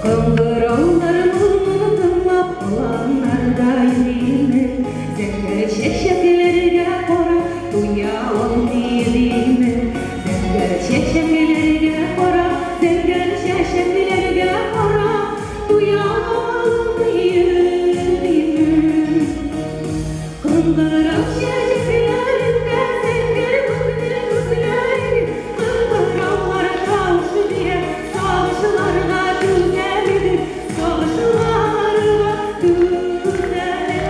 Кыңгыраулар моңын тыңлап, аланнарда йөримен. Зәңгәр чәчәкләргә карап, туя алмый йөримен. Зәңгәр чәчәкләргә карап, зәңгәр чәчәкләргә карап, Туя алмый йөримен. Кыңгырау чәчәкләрендә зәңгәр күкнең күзләре, Кыңгыраулар тавышы бирә, сагышларга түзәле, сагышларга түзәле.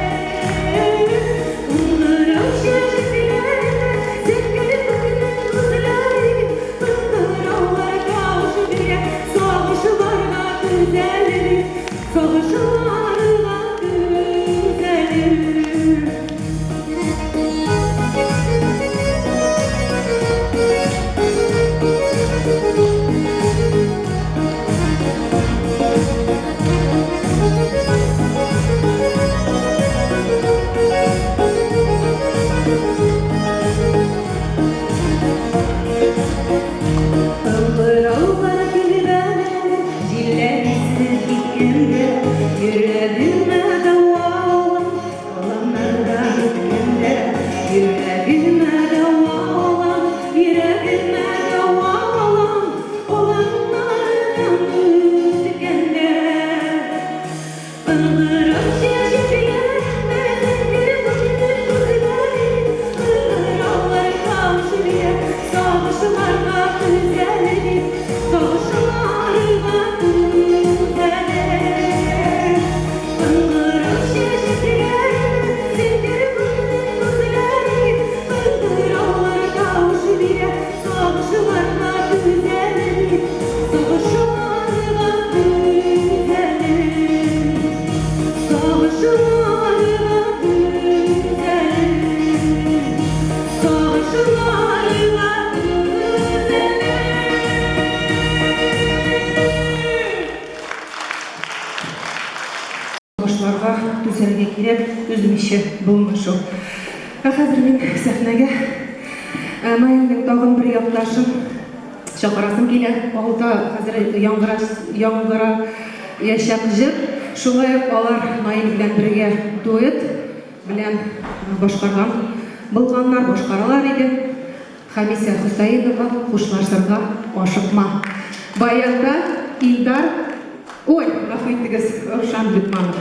Кыңгырау чәчәкләрендә зәңгәр күкнең күзләре, Кыңгыраулар тавышы бирә, сагышларга түзәле, сагышларга түзәле. Кыңгыраулар тирбәлә, җилләр исеп киткәндә, Йөрәгемә дәва алам, аланнарда үткәндә. Йөрәгемә дәва алам, йөрәгемә дәва алам, Аланнардан үткәндә. Кыңгырау чәчәкләрендә зәңгәр күкнең күзләре, Кыңгыраулар тавышы бирә, сагышларга түзәле, сагышларга түзәле. Кыңгырау чәчәкләрендә зәңгәр күкнең күзләре, Кыңгыраулар тавышы бирә, сагышларга түзәле, сагышларга түзәле. Сагышларга түзәле, сагышларга түзәле. булмый шул. Ә хәзер мин сәхнәгә Наилнең тагын бер якташын чакырасым килә. Алда хәзер яңгыраячак җыр. Шулай ук алар Наил белән бергә дуэт белән башкарган булганнар, башкаралар иде. Хамисә Хөсәенова, Хушлашырга ашыкма. Баянда Илдар, ой, гафу итегез, Раушан Лөкманов.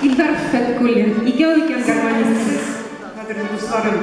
Илдар Фәткуллин. Икәү икән гармонист. Кадерле дусларым!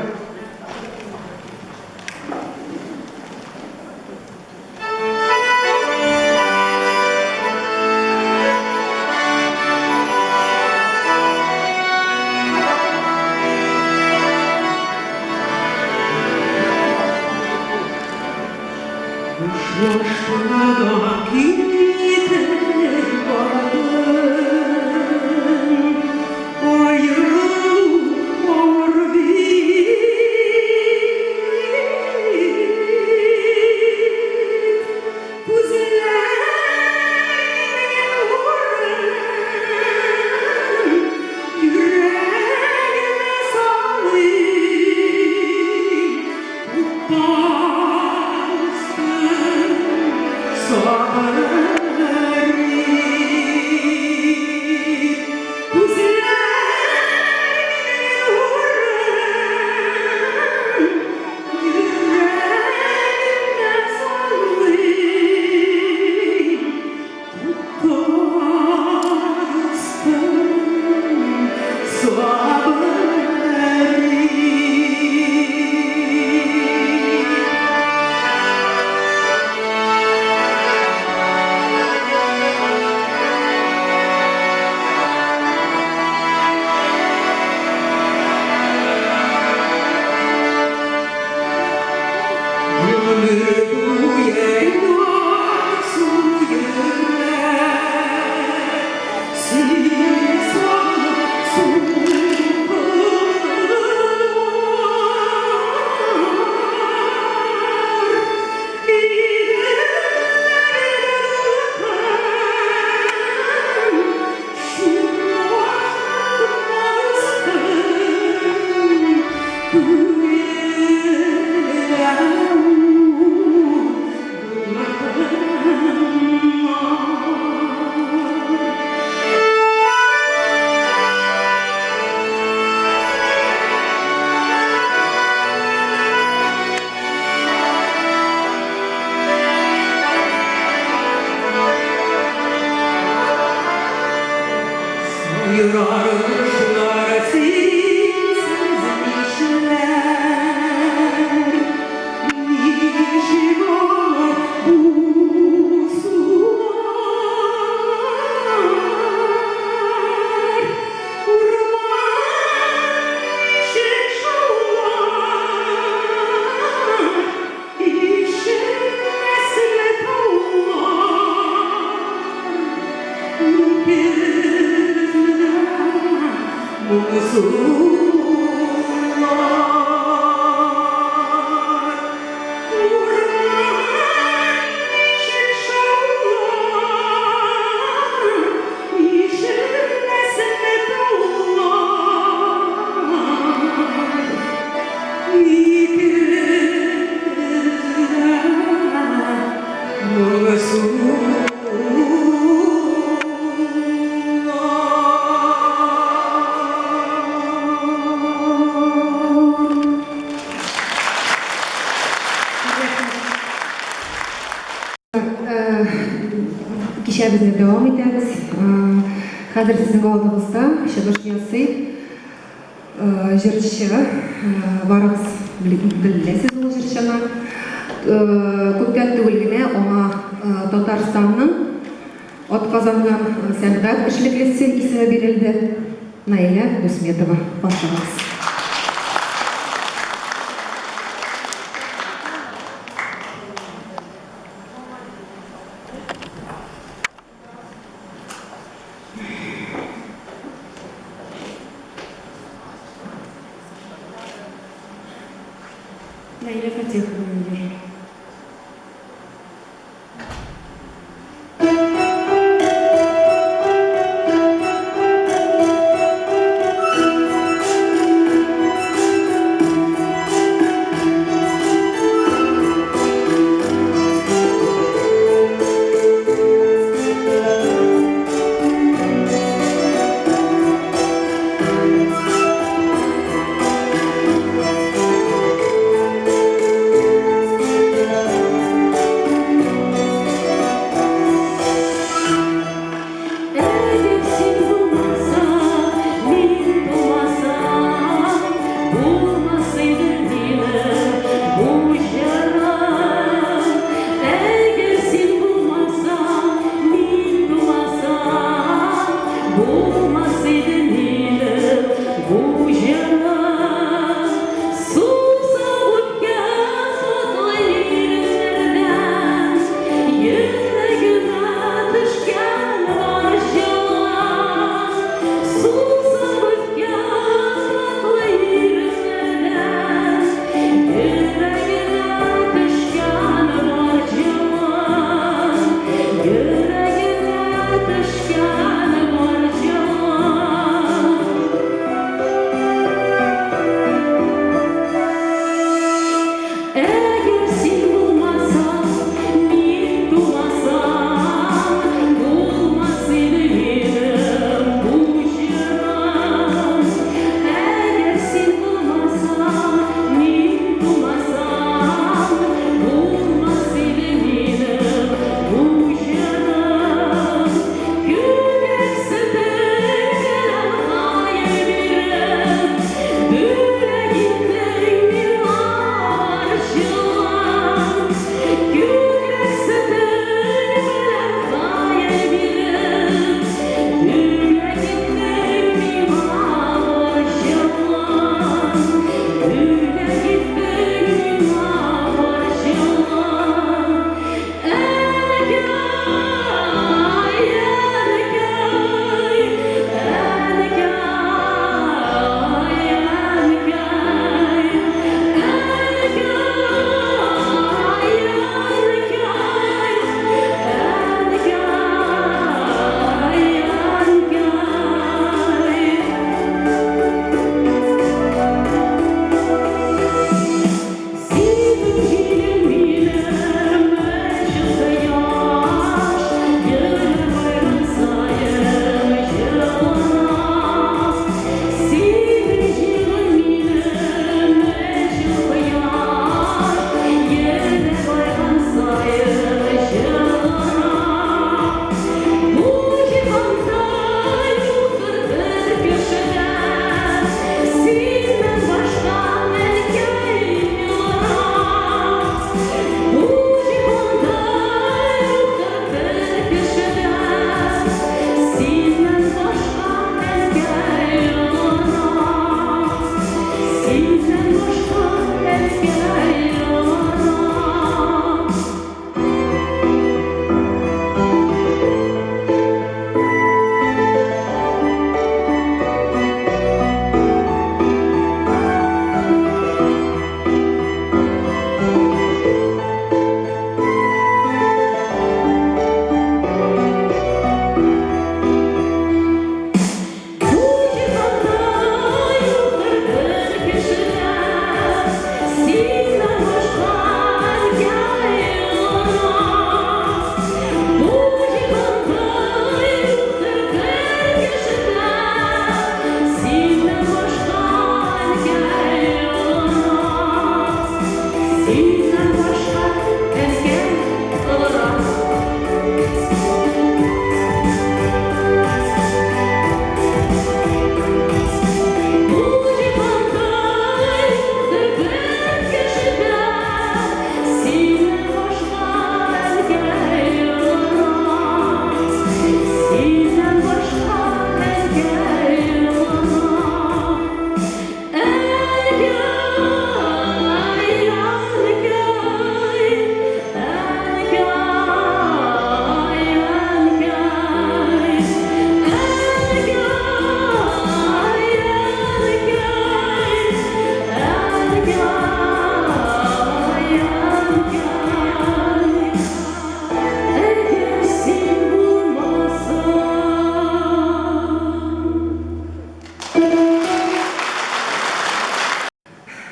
Кичәбезне дәвам итәбез. Хәзер сезнең алдыгызда чыгыш ясый җырчы. Барыгыз беләсез ул җырчыны. Күптән түгел генә аңа Татарстанның атказанган сәнгать эшлеклесе исеме бирелде. Наилә Дусметова. Каршыгыз. Наилә Фатехованың җыры.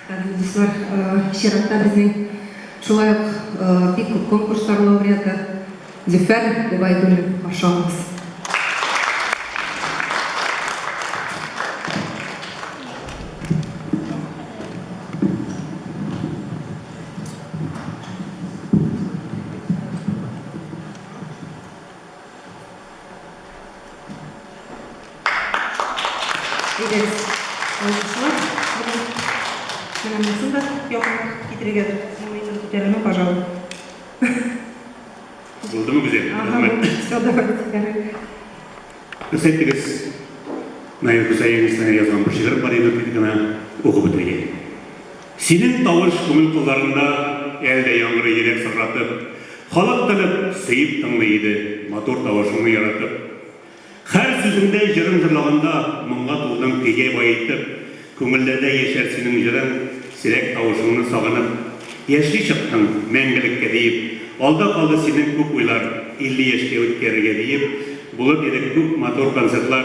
Кадерле дуслар, чиратта безнең шулай ук бик күп конкурслар лауреаты Зөфәр Гобәйдуллин каршы алыгыз. Әйдәгез, алкышлар белән. Менә монысын да якынрак китерергә мин күтәрермен, пожалуй. Булдымы, Гүзәл? Ага, булды. Все, давайте, ярый. Рөхсәт итегез, Наил Хөсәенович язган бер шигырем бар иде, бит генә укып бетерергә. Синең тавыш күңел кылларында әле дә яңгырый йөрәк сыкратып, халык тынып, сөеп тыңлый иде, матур тавышыңны яратып. Хәр сүзеңдә җырың җырлаганда моңга тулдың көйгә баетып, күңелләрдә яшәр синең җырың, сирәк тавышыңны сагынып. Яшьли чыктың, мәңгелеккә диеп, алда калды синең күп уйлар, 50 яшькә үткәрергә диеп, булыр иде күп матур концертлар.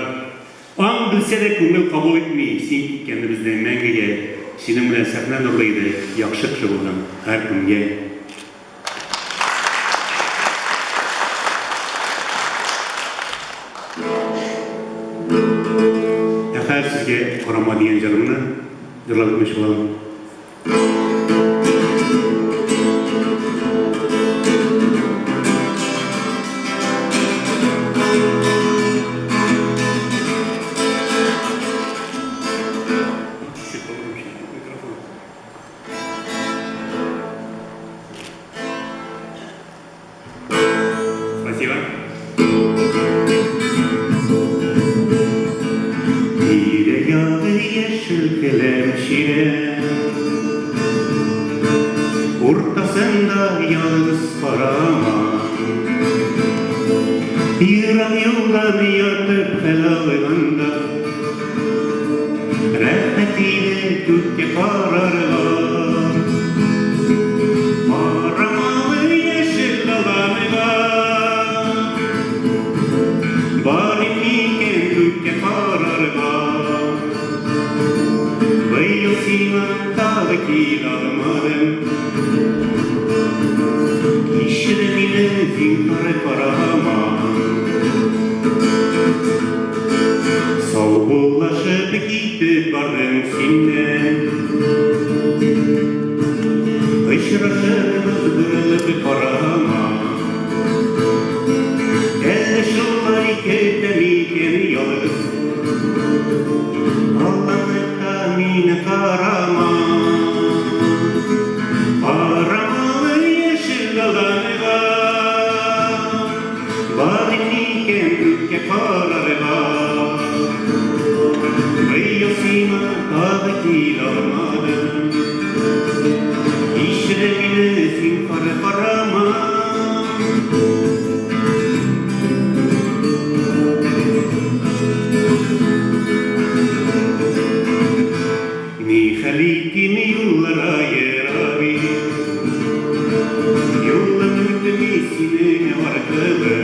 Аң белсә дә күңел кабул итми, син киткәнне бездән мәңгегә, синең белән сәхнә нурлы иде, яхшы кеше булдың һәркемгә. Ә хәзер сезгә Карама дигән җырымны җырлап үтмәкче булам. Спасибо. Тирә-ягы яшел келәм чирәм, Уртасында ялгыз караман. Ерак юлдан ятып хәл алганда, Рәхәт иде күккә карарга. Карамалы яшел аланга, Барыйм микән күккә карарга? Быел сиңа тагы килә алмадым. Кичер мине, зинһар, карама. Саубуллашып китеп бардың синнән. Очрашырбыз, борылып карама. Әллә шулай көтә микән ялгыз? Алланыкка мине карама. Карамалы яшел аланга. Барыйм микән күккә карарга? Быел сиңа тагы килә алмадым. Кичер мине, зинһар, карама. Ни хәл итим, юллар аера бит. Юлым үтми синең аркылы.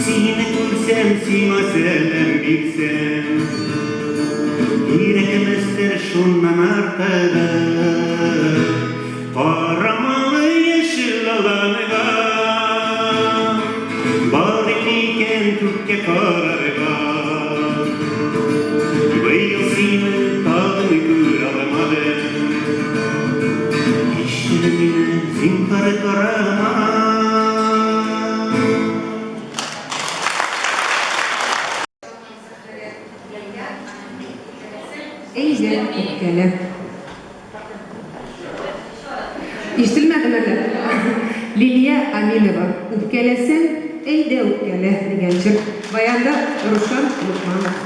Сине күрсәм, сиңа сәлам бирсәм, Кирәкмәстер шуннан артыгы. Карамалы яшел аланга, Барыйм микән күккә карарга? Быел сине тагын күрә алмадым. Кичер мине, зинһар, карама. Әйдә, үпкәлә. Ишетелмәдеме әллә? Лилия Аминова, Үпкәләсәң, әйдә үпкәлә дигән җыр. Баянда Рушан Локманов.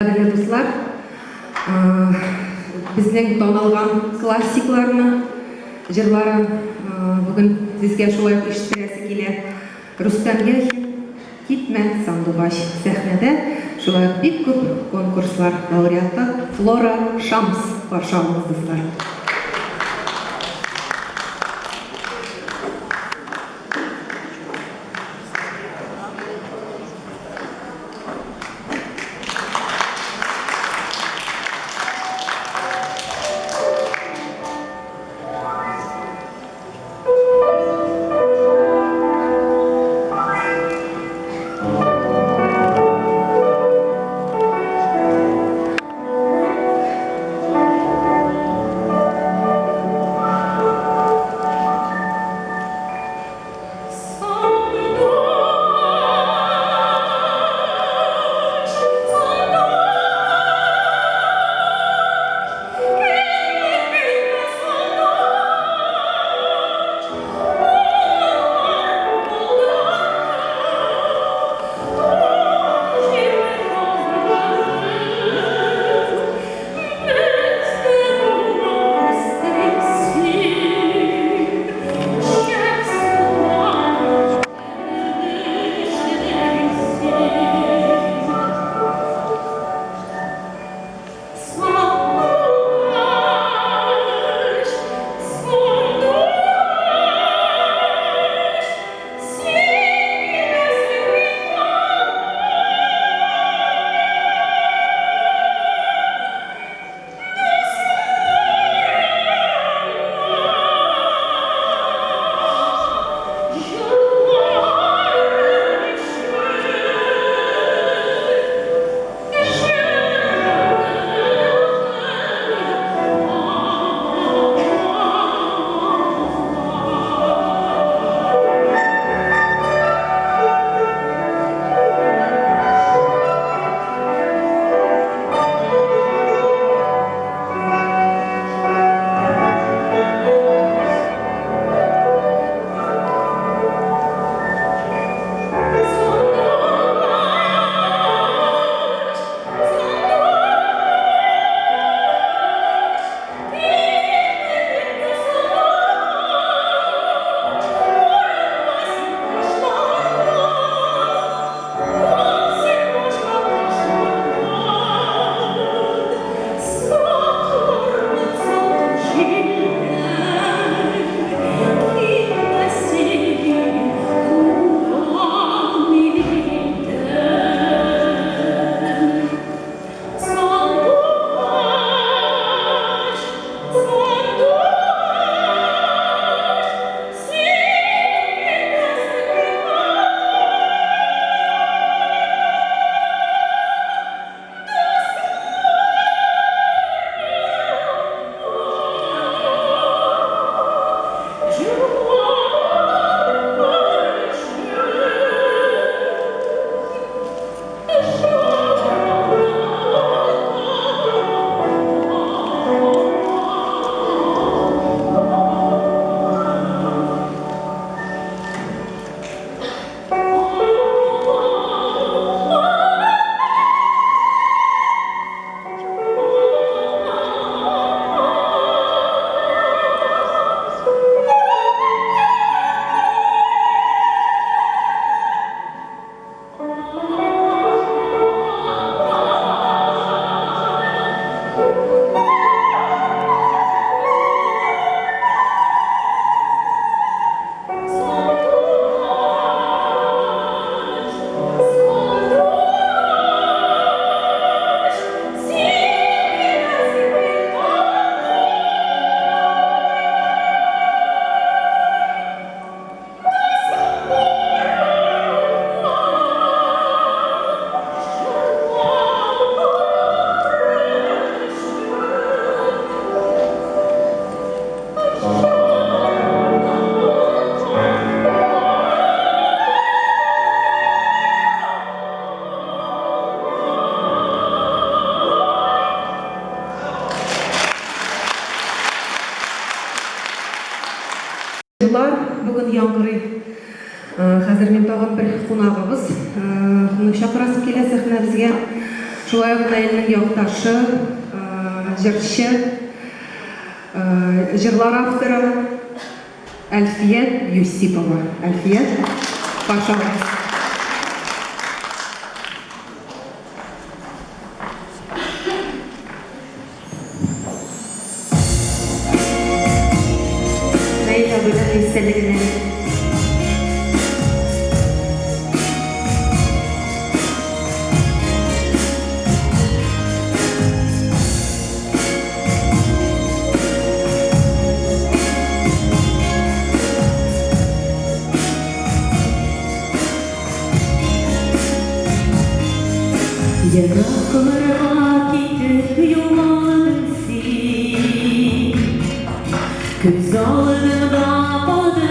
Кадерле дуслар, безнең танылган классикларның җырларын бүген сезгә шулай ук ишеттерәсе килә. Рөстәм Яхин, Китмә, сандугач сәхнәдә шулай ук бик күп конкурслар лауреаты Флора Шамс каршы алыгыз, дуслар. Җырлар бүген яңгырый. Хәзер мин тагын бер кунагыбыз чакырасым килә сәхнәбезгә. Шулай ук Наилнең якташы, җырчы, җырлар авторы Әлфия Юсипова. Әлфия, пожалуйста. Наил абыйның истәлегенә. Еракларга китеп югалдың син, Күз алдымда калды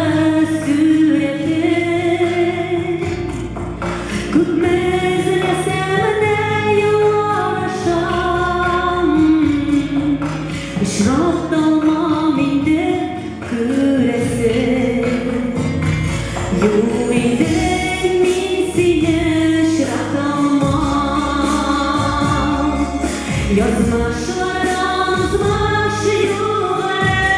сурәтең. Күпме эзләсәм дә юллашам, Очраталмам инде күрәсең. Юк инде мин сине очраталмам. Язмышлардан узмыш юк әле.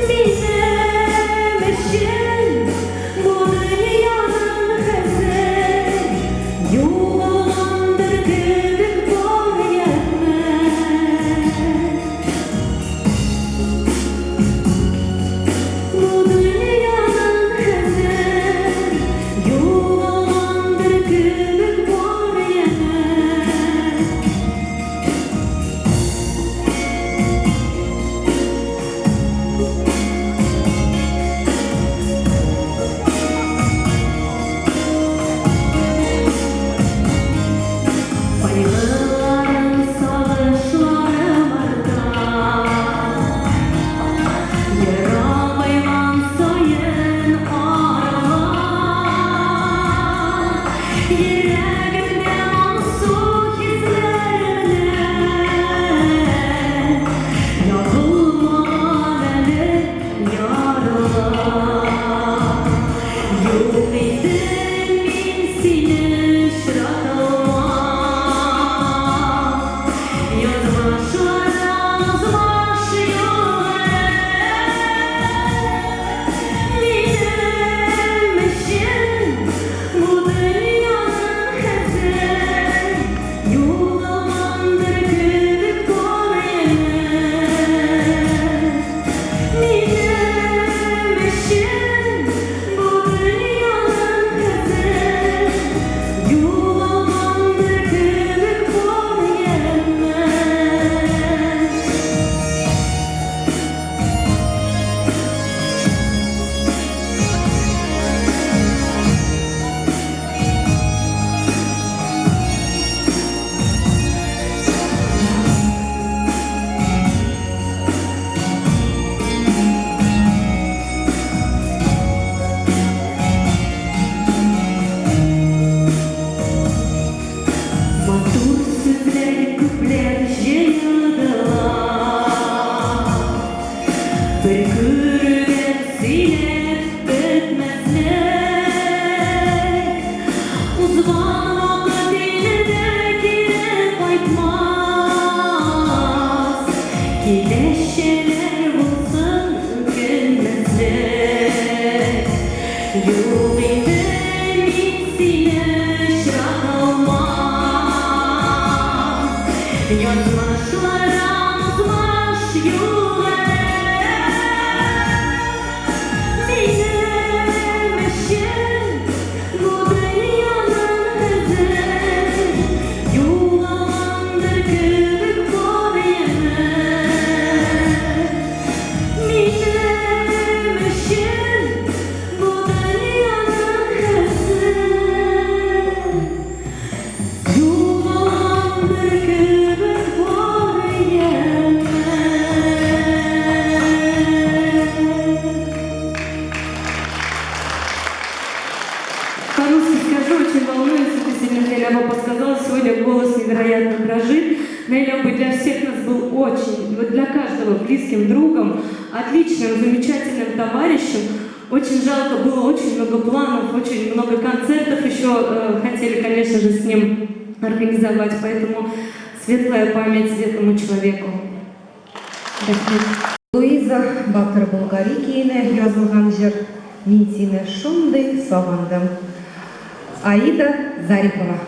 Минем өчен бу дөньяның хәзер югалгандыр кебек бар яме. Бу дөньяның хәзер югалгандыр кебек бар яме. Кайгыларым, сагышларым арта. Ерагайган саен аралар. Йөрәгемдә моңсу хисләр белән Ябылмаган әле яралар. Юк инде мин сине очраталмам. Язмышлардан узмыш юк әле. Минем өчен бу дөньяның хәзер югалгандыр кебек бар яме. Минем өчен бу дөньяның хәзер югалгандыр кебек бар яме. Матур сүзләр күпләп җыелдылар. Бер күрүдән сөйләп бетмәслек. Узган вакыт инде кире кайтмас. Киләчәкләр булсын үкенмәслек. Юк инде мин сине очраталмам. Язмышлардан узмыш юк әле. Минем өчен бу дөньяның хәзер югалгандыр кебек бар яме. Минем өчен бу дөньяның хәзер югалгандыр кебек бар яме. По-русски скажу, очень волнуюсь, это сильно Наиля апа сказала, сегодня голос невероятно дрожит. Наиля апа для всех нас был очень, вот для каждого близким другом, отличным, замечательным товарищем. Очень жалко, было очень много планов, очень много концертов еще хотели, конечно же, с ним. ним организовать. Поэтому светлая память этому человеку. Рәхмәт. Луиза Батыр Болгари көенә язылган җыр Мин сине шундый сагындым. Аида Зарипова.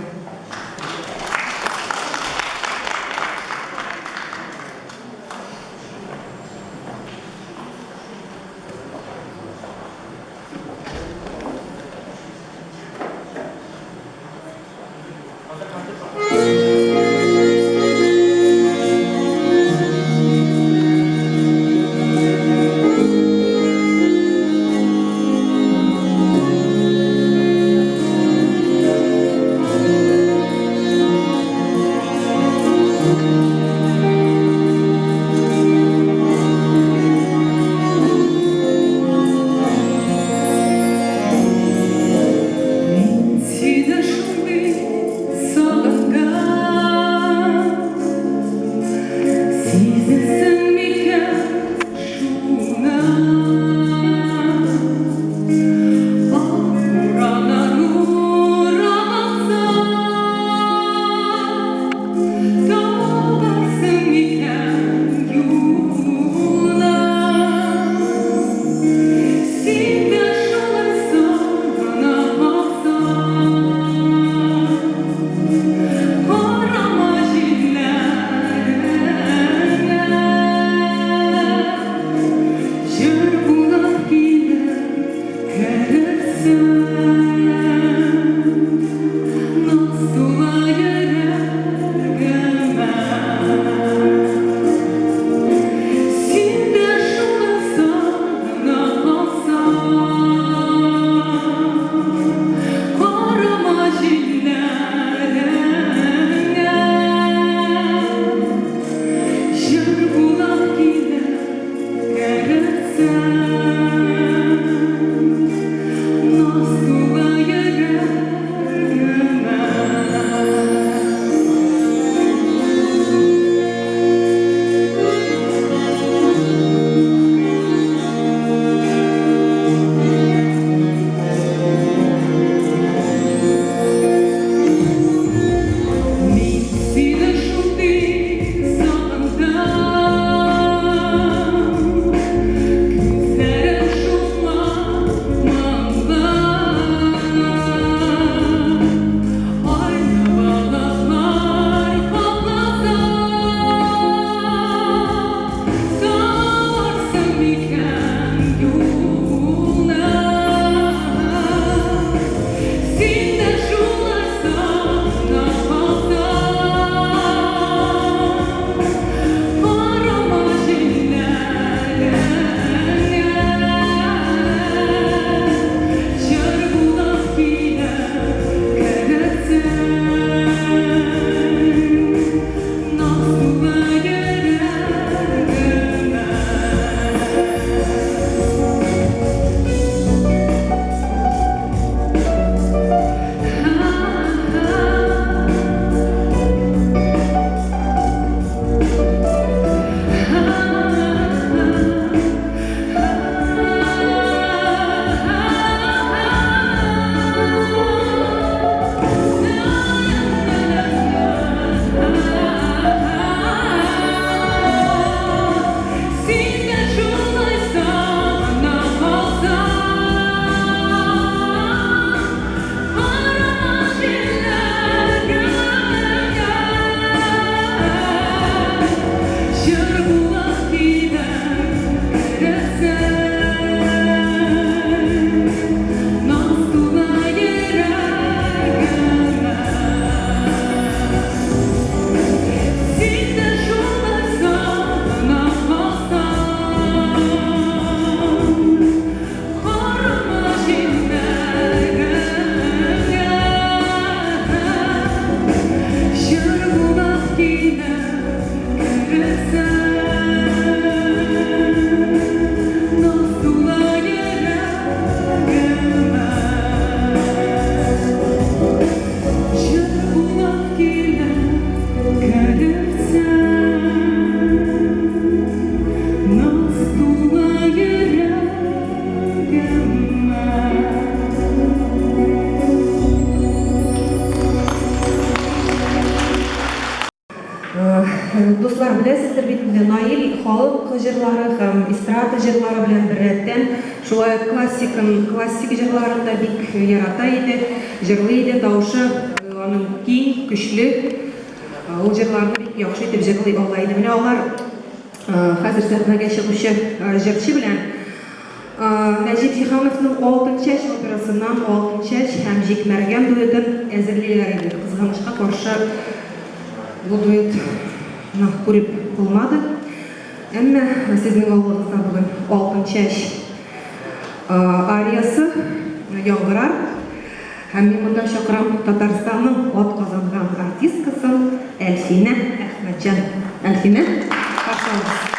Дуслар, беләсездер бит инде, Наил халык җырлары һәм эстрада җырлары белән беррәттән, шулай ук классикын, классик җырларын да бик ярата иде, җырлый иде. Тавышы аның киң, көчле. Ул җырларны бик яхшы итеп җырлый ала иде. Менә алар хәзер сәхнәгә чыгучы җырчы белән Нәҗип Җиһановның Алтынчәч операсыннан Алтынчәч һәм Җик Мәргән дуэтын әзерлиләр иде. Кызганычка каршы, бу дуэтны күреп булмады. Әмма сезнең алдыгызда бүген Алтынчәч ариясы яңгырар. Һәм мин монда чакырам Татарстанның атказанган артисткасын Әлфинә Әхмәтҗан. Әлфинә, каршы алыгыз.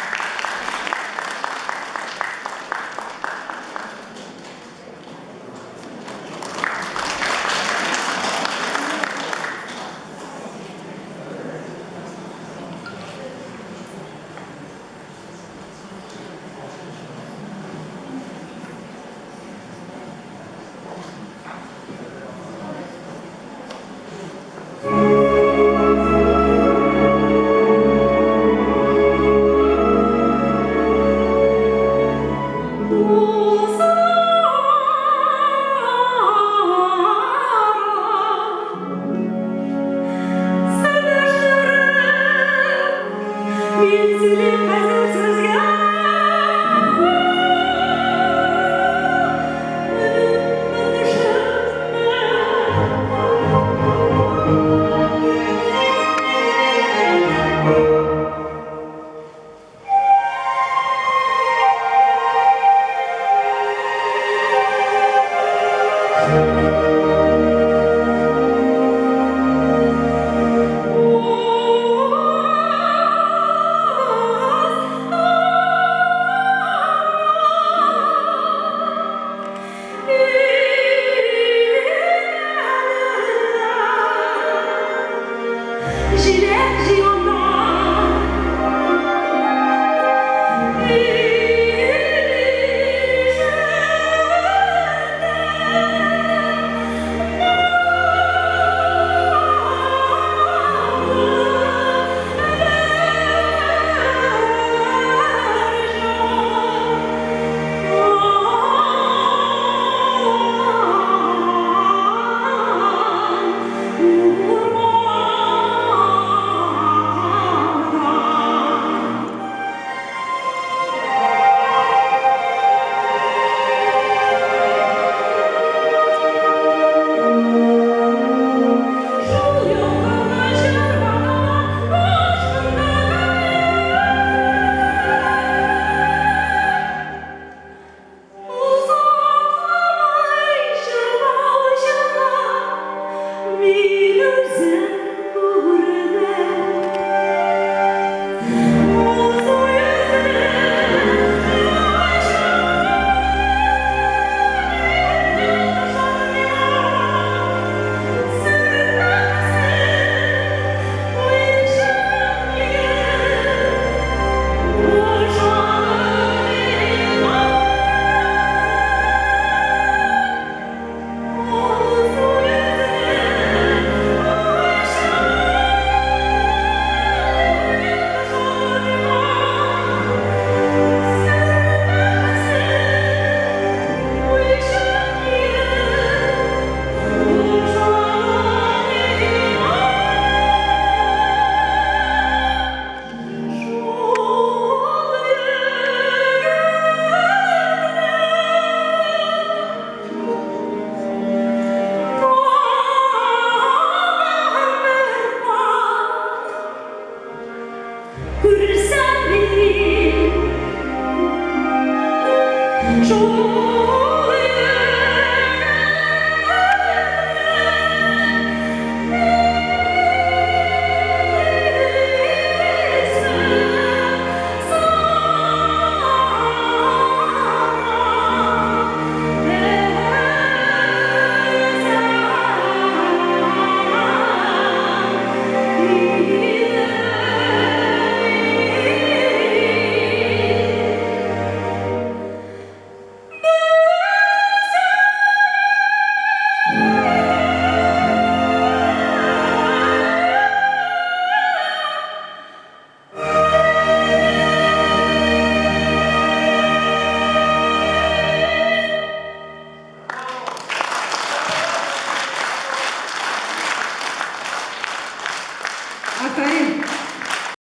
Афәрин!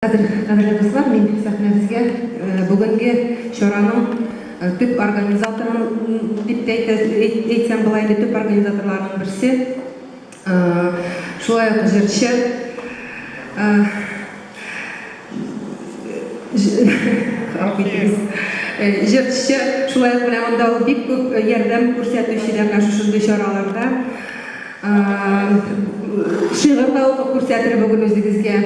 Хәзер, кадерле дуслар, мин сәхнәбезгә бүгенге чараның төп организаторын дип тә әйтсәм була инде, төп организаторларның берсе, шулай ук җырчы, җырчы, шулай ук менә монда ул бик күп ярдәм күрсәтүче дә менә шушындый чараларда. Шигырь дә укып күрсәтер бүген үзегезгә.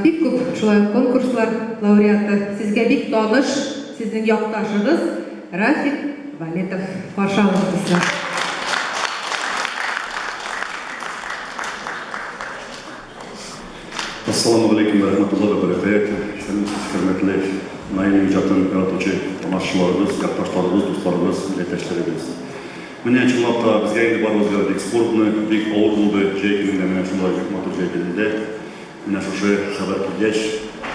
Бик күп шулай ук конкурслар лауреаты, сезгә бик таныш, сезнең якташыгыз Рафик Валетов. Каршы алыгыз, дуслар. Ассаламу галәйкүм вә рәхмәтуллаһи вә бәрәкәтүһ! Исәнмесез, хөрмәтле Наилнең иҗатын яратучы тамашачыларыбыз, якташларыбыз, дусларыбыз, милләттәшләребез! Менә чынлап та безгә инде барыбызга да бик скорбно, бик авыр булды җәй көнендә, менә шулай бик матур җәй көнендә менә шушы хәбәр килгәч,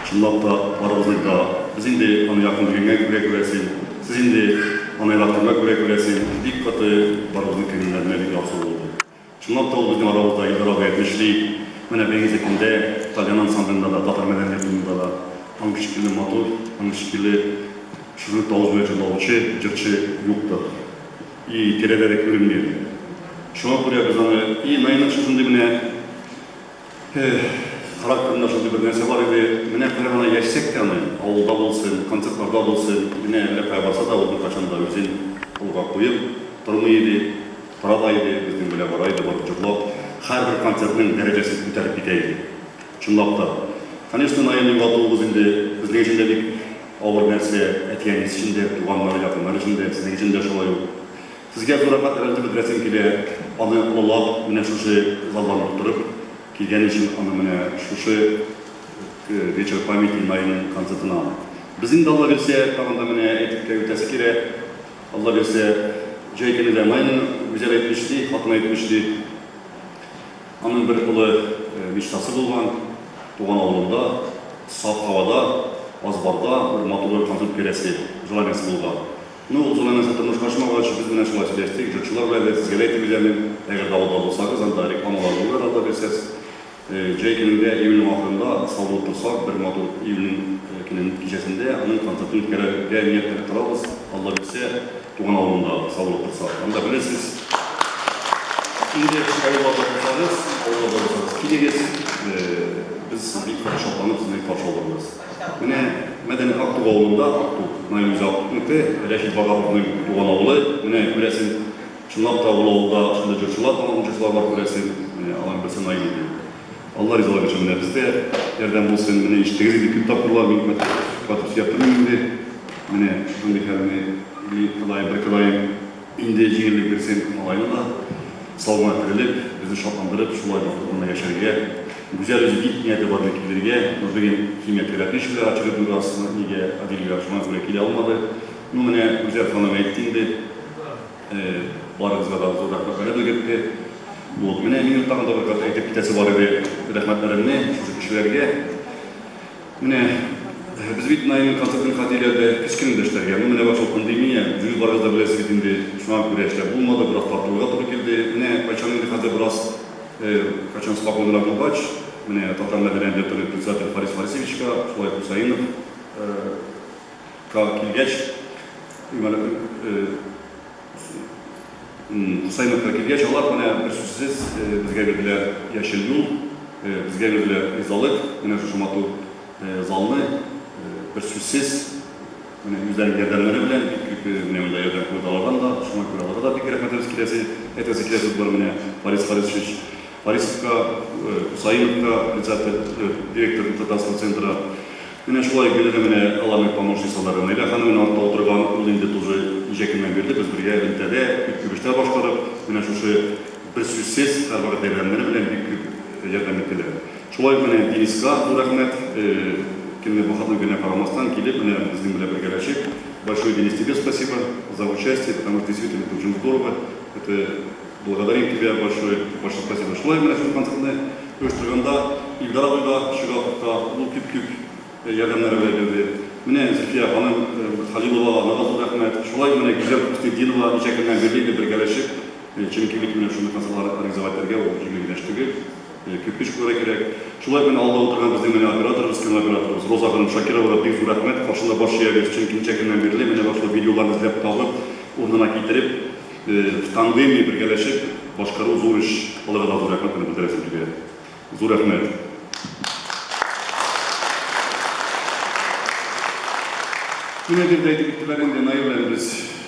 чынлап та барыбызның да, без инде аны якын белгәнгә күрә күрәсең, сез инде аны яратканга күрә күрәсең, бик каты барыбызның күңелләренә бик ярсу булды. Чынлап та ул безнең арабызда Илдар абый әйтмешли, менә бүгенге көндә тальян ансамблендә дә, татар мәдәният йортында да аның шикелле матур, аның шикелле шушы тавыш белән җырлаучы җырчы юктыр. И тирәдә дә күренми әле. Шуңа күрә без аны, и Наилнең шушындый менә характерында шундый бер нәрсә бар иде, менә кая гына яшьсәк тә аны, авылда булсын, концертларда булсын, менә әллә кая барса да, ул беркайчан да үзен кулга куеп тормый иде. Тора да иде, безнең белән бара иде, барып җырлап, һәрбер концертның дәрәҗәсен күтәреп китә иде. Чынлап та. Конечно, Наилне югалтуыбыз инде безнең өчен дә бик авыр нәрсә, әти-әнисе өчен дә, туганнары, якыннары өчен дә, сезнең өчен дә шулай ук. Сезгә зур рәхмәт рәнҗеп бетерәсем килә, аны олылап, менә шушы залларны тутырып килгән өчен, аны менә шушы Вечер памяти Наилнең концертына. Без инде, Алла бирсә, тагын да менә әйтеп тә үтәсе килә, Алла бирсә, җәй көне дә Майның Гүзәл әйтмешли, хатыны әйтмешли, аның бер олы мечтасы булган, туган авылында, саф һавада, азбарда бер матур бер концерт үткәрәсе желаниесе булган. Ну, ул желаниесе тормышка ашмагач, без менә шулай сөйләштек, җырчылар белән дә, сезгә дә әйтеп өзәмен, әгәр дә авылда булсагыз, анда рекламалар булыр, Алла бирсә. Җәй көнендә, июльнең ахырында сау булып торсак, бер матур июльнең көнен кичәсендә аның концертын үткәрергә ниятләнеп торабыз, Алла бирсә, туган авылында сау булып торсак. Анда белерсез. Инде авылларда булсагыз, авылларда булсагыз, килегез, без бик каты шатланып сезне каршы алырбыз. Менә Мәдәни Актук авылында, Актук, Наил үзе Актукныкы, Рәшит Ваһаповның туган авылы, менә күрәсең, Чынлап та, ул авылда шундый җырчылар, талантлы җырчылар бар, күрәсең. Менә аларның берсе Наил иде. Алла ризалыгы өчен менә бездә ярдәм булсын. Менә ишеттегез инде күп тапкырлар, мин катып сөйләп тормыйм инде. Менә шушындый хәлне и Ходаем, бер Ходаем инде җиңеллек бирсен малайны да. Сау гына терелеп, безне шатландырып, шулай матур гына яшәргә. Гүзәл үзе бик нияте бар иде килергә, но бүген химиотерапия эшләр очередной раз нигә Адилгә, шуңа күрә килә алмады. Ну менә Гүзәл ханым әйтте инде. Барыгызга да зур рәхмәтләрне белгертте. Вот, менә минем тагын да бер кат әйтеп китәсе бар иде рәхмәтләремне шушы кешеләргә. Менә без бит Наилнең концертын хотели әле көз көнендә эшләргә. Ну, менә вошел пандемия, үзегез барыгыз да беләсез бит инде. Шуңа күрә эшләп булмады, бераз тартылырга туры килде. Менә кайчан инде хәзер бераз кайчан спокойнырак булгач, менә Татар мәдәният йорты председатель Фарис Фарисовичка, шулай Хусаинов Ка килгәч, Хусаиновка килгәч, алар менә берсүзсез безгә бирделәр яшел юл, безгә бирделәр ризалык, менә шушы матур залны берсүзсез, менә үзләренең ярдәмнәре белән, бик күп менә монда ярдәм күрде алардан да, шуңа күрә аларга да бик рәхмәтебез киләсе, әйтәсе килә сүз бар менә Фарис Фарисович Фарисовка, Хусаиновка, председатель, директор Татарского центра. Менә шулай гел дә менә аларның помощницалары Наилә ханым менә артта утырган, ул инде тоже ничә көннән бирле без бергә элемтәдә, күп күп эшләр башкарып, менә шушы берсүзсез һәрвакыт ярдәмнәре белән бик күп ярдәм иттеләр. Шулай ук менә Дениска зур рәхмәт, кемне выходной көненә карамастан килеп, менә безнең белән бергәләшеп, большое Денис тебе спасибо за участие, потому что действительно это очень здорово, это Благодарим тебя большое, большое спасибо. Шулай менә шул концертны оештырганда Илдар абыйга, Шигаповка ул күп күп ярдәмнәре белән бирде. Менә Зөлфия ханым Халиловага анага зур рәхмәт. Шулай менә Гүзәл Хөснетдинова ничә көннән бирле инде бергәләшеп, чөнки бит менә шундый концертлар организовать итәргә ул җиңел генә эш түгел. Күп көч куярга кирәк. Шулай ук менә алда утырган безнең менә операторыбыз, кино операторыбыз Роза ханым Шакировага бик зур рәхмәт. Каршында баш иябез, чөнки ничә көннән бирле менә шул видеоларны эзләп табып, урынына китереп, в тандеме бергәләшеп башкару зур эш. Аларга да зур рәхмәт менә белдерәсем килә. Зур рәхмәт. Менә бирдә әйтеп үттеләр инде, Наил белән без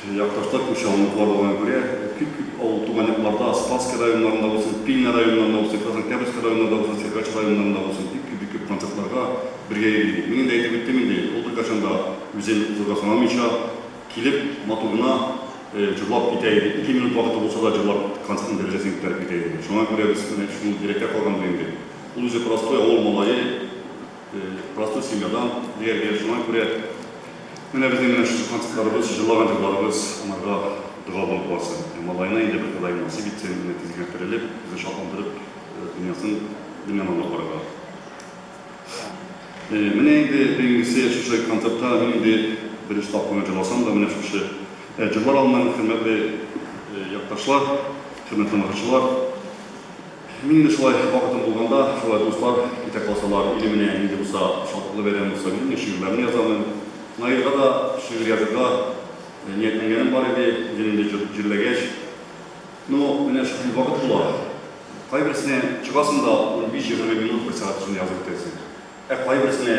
якташлар, күрше авылныкылар булганга күрә, күп-күп авыл туган якларда, Спасский районнарында булсын, Пильна районнарында булсын, Краснооктябрьский районнарында булсын, Сергач районнарында булсын, бик күп, бик күп концертларга бергә йөри идек. Мин инде әйтеп үттем инде, ул беркайчан да үзен зурга санамыйча, килеп, матур гына җырлап китә иде. Ике минут вакыты булса да җырлап, концертның дәрәҗәсен күтәреп китә иде. Шуңа күрә без менә шул йөрәктә калгандыр инде. Ул үзе простой авыл малае, простой семьядан дияргә. Шуңа күрә менә безнең менә шушы концертларыбыз, җырлаган җырларыбыз аңарга дога булып барсын. Ә малаена инде бер Ходай насыйп итсен, менә тиз генә терелеп, безне шатландырып, дөньясын, дөньяны алып барырга. Менә инде бүгенгесе шушы концертта мин инде беренче тапкыр гына җырласам да, менә шушы җырлар алыннан, хөрмәтле якташлар, хөрмәтле тамашачылар. Мин инде шулай вакытым булганда, шулай дуслар китә калсалар, или менә нинди булса шатлыклы бәйрәм булса, мин инде шигырьләрне язамын. Наилгә да шигырь язырга ниятләнгәнем бар иде, үзен инде җирләгәч. Ну, менә шундый вакыт була. Кайберсенә чыгасың да унбиш-егерме минут, бер сәгать эчендә язып бетерәсең. Ә кайберсенә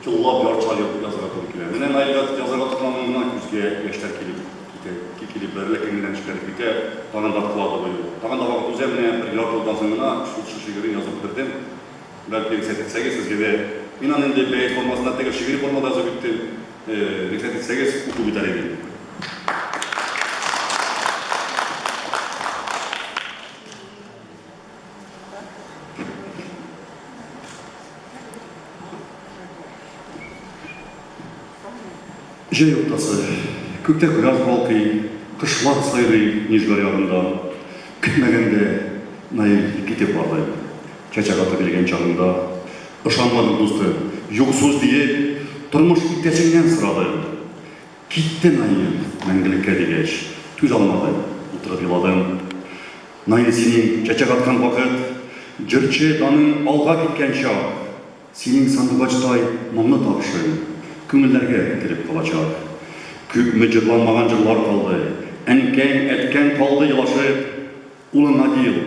еллап, яртышар ел язарга туры килә. Менә Наилгә язарга тотынганнан гына күзгә яшьләр килеп китә, килеп бәрелә, күңелдән нечкәреп китә, тагын да кылады бу юлы. Тагын да вакыт уза, менә бер ярты елдан соң гына шул шигырен язып бетердем. Бәлки, рөхсәт итсәгез, сезгә дә. Мин аны инде бәет формасында түгел, шигъри формада язып үттем. Рөхсәт итсәгез, укып үтәр идем. Җәй уртасы. Күктә кояш балкый, кошлар сайрый Нижгар ягында. Көтмәгәндә Наил китеп барды. Чәчәк атып йөргән чагында. Ышанмадым, дустым, юк сүз диеп, тормыш иптәшеңнән сорадым. Китте Наил мәңгелеккә дигәч, түзә алмадым, утырып еладым. Наил синең чәчәк аткан вакыт, җырчы даның алга киткән чак. Синең сандугачтай моңлы тавышың күңелләргә кереп калачак. Күпме җырланмаган җырлар калды, әнкәң, әткәң калды елашып. Улың Адил,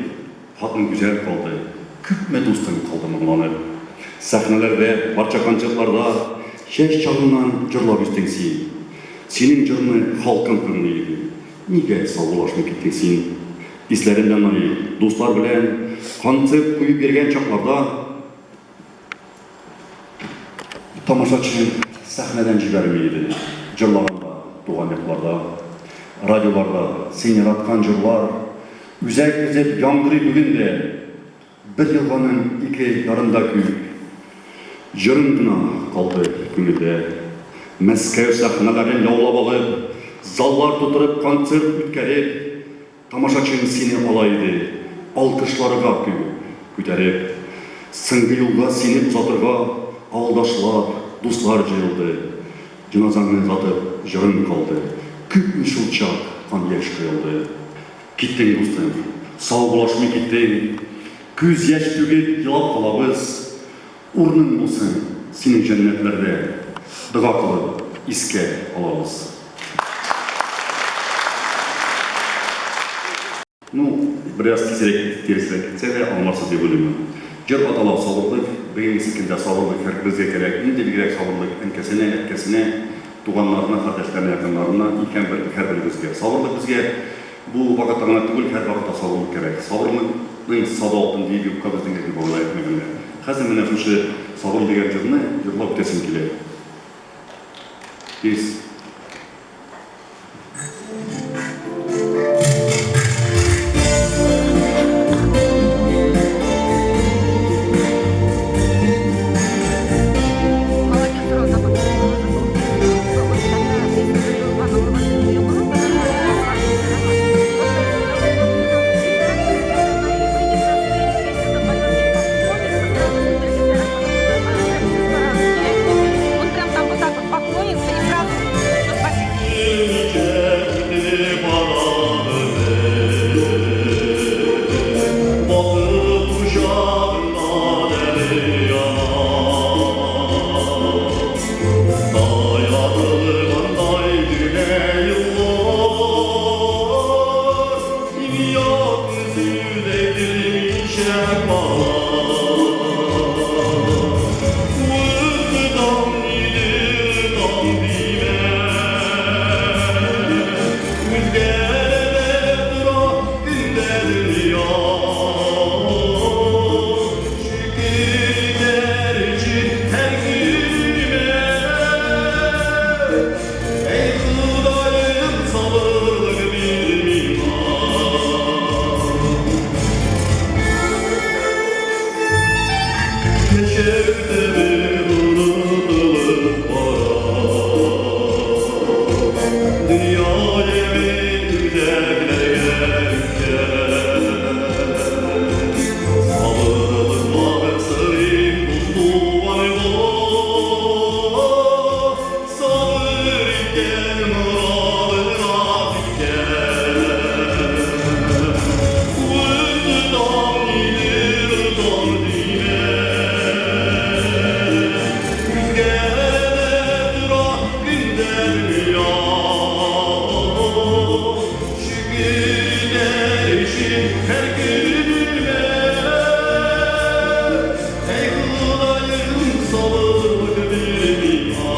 хатының Гүзәл калды, күпме дустың калды моңланып. Сәхнәләрдә, барча концертларда яшь чагыңнан җырлап үстең син. Синең җырны халкың тыңлый иде, нигә саубуллашмый киттең син? Исләремдә, Наил, дуслар белән концерт куеп йөргән чакларда, Тамашачы сәхнәдән җибәрми иде, җырлаганда туган якларда, радиоларда син яраткан җырлар үзәк өзеп яңгырый бүген дә. Бер елганың ике ярында күк җырың гына калды күңелдә. Мәскәү сәхнәләрен яулап алып, заллар тутырып концерт үткәреп, Тамашачың сине ала иде, алкышларга күтәреп. Соңгы юлга сине озатырга авылдашлар, дуслар җыелды. Җеназаңны озатып, җырың калды. Күпме шулчак кан-яшь коелды. Киттең, дустым, саубуллашмый киттең. Күз яшь түгеп елап калабыз. Урының булсын синең җәннәтләрдә, дога кылып искә алабыз. Ну, бераз тизрәк, тиресрәк китсә дә, аңларсыз дип уйлыйм. Җыр атала сабырлык, бүгенгесе көндә сабырлык һәркебезгә кирәк. Инде бигрәк сабырлык әнкәсенә, әткәсенә, туганнарына, кардәшләренә, якыннарына, икән бер һәрберебезгә. Сабырлык безгә Бу вакытта гына түгел, һәрвакытта сабырлык кирәк. Сабырлыкның сабы алтын диеп юкка безнең әби-бабайлар әйтмәгәннәр. Хәзер менә шушы Сабыр дигән җырны җырлап үтәсем килә. Тиз. Эчә кала. Уздым нидер таң димә. Үзгәрә тора көндә дөнья. Шөкер итәр өчен һәр көнемә. Әй Ходаем, сабырлык бир миңа. Яшәү тәме онытылып бара. Дөнья яме үзәкләргә үтә. Сабырлыклар сорыйм дус-туганга. Сабыр иткән морадына җиткән. Уздым нидер таң димә. Үзгәрә тора көндә дөнья. Шөкер итәр өчен һәр көнемә. Әй Ходаем, сабырлык бир миңа.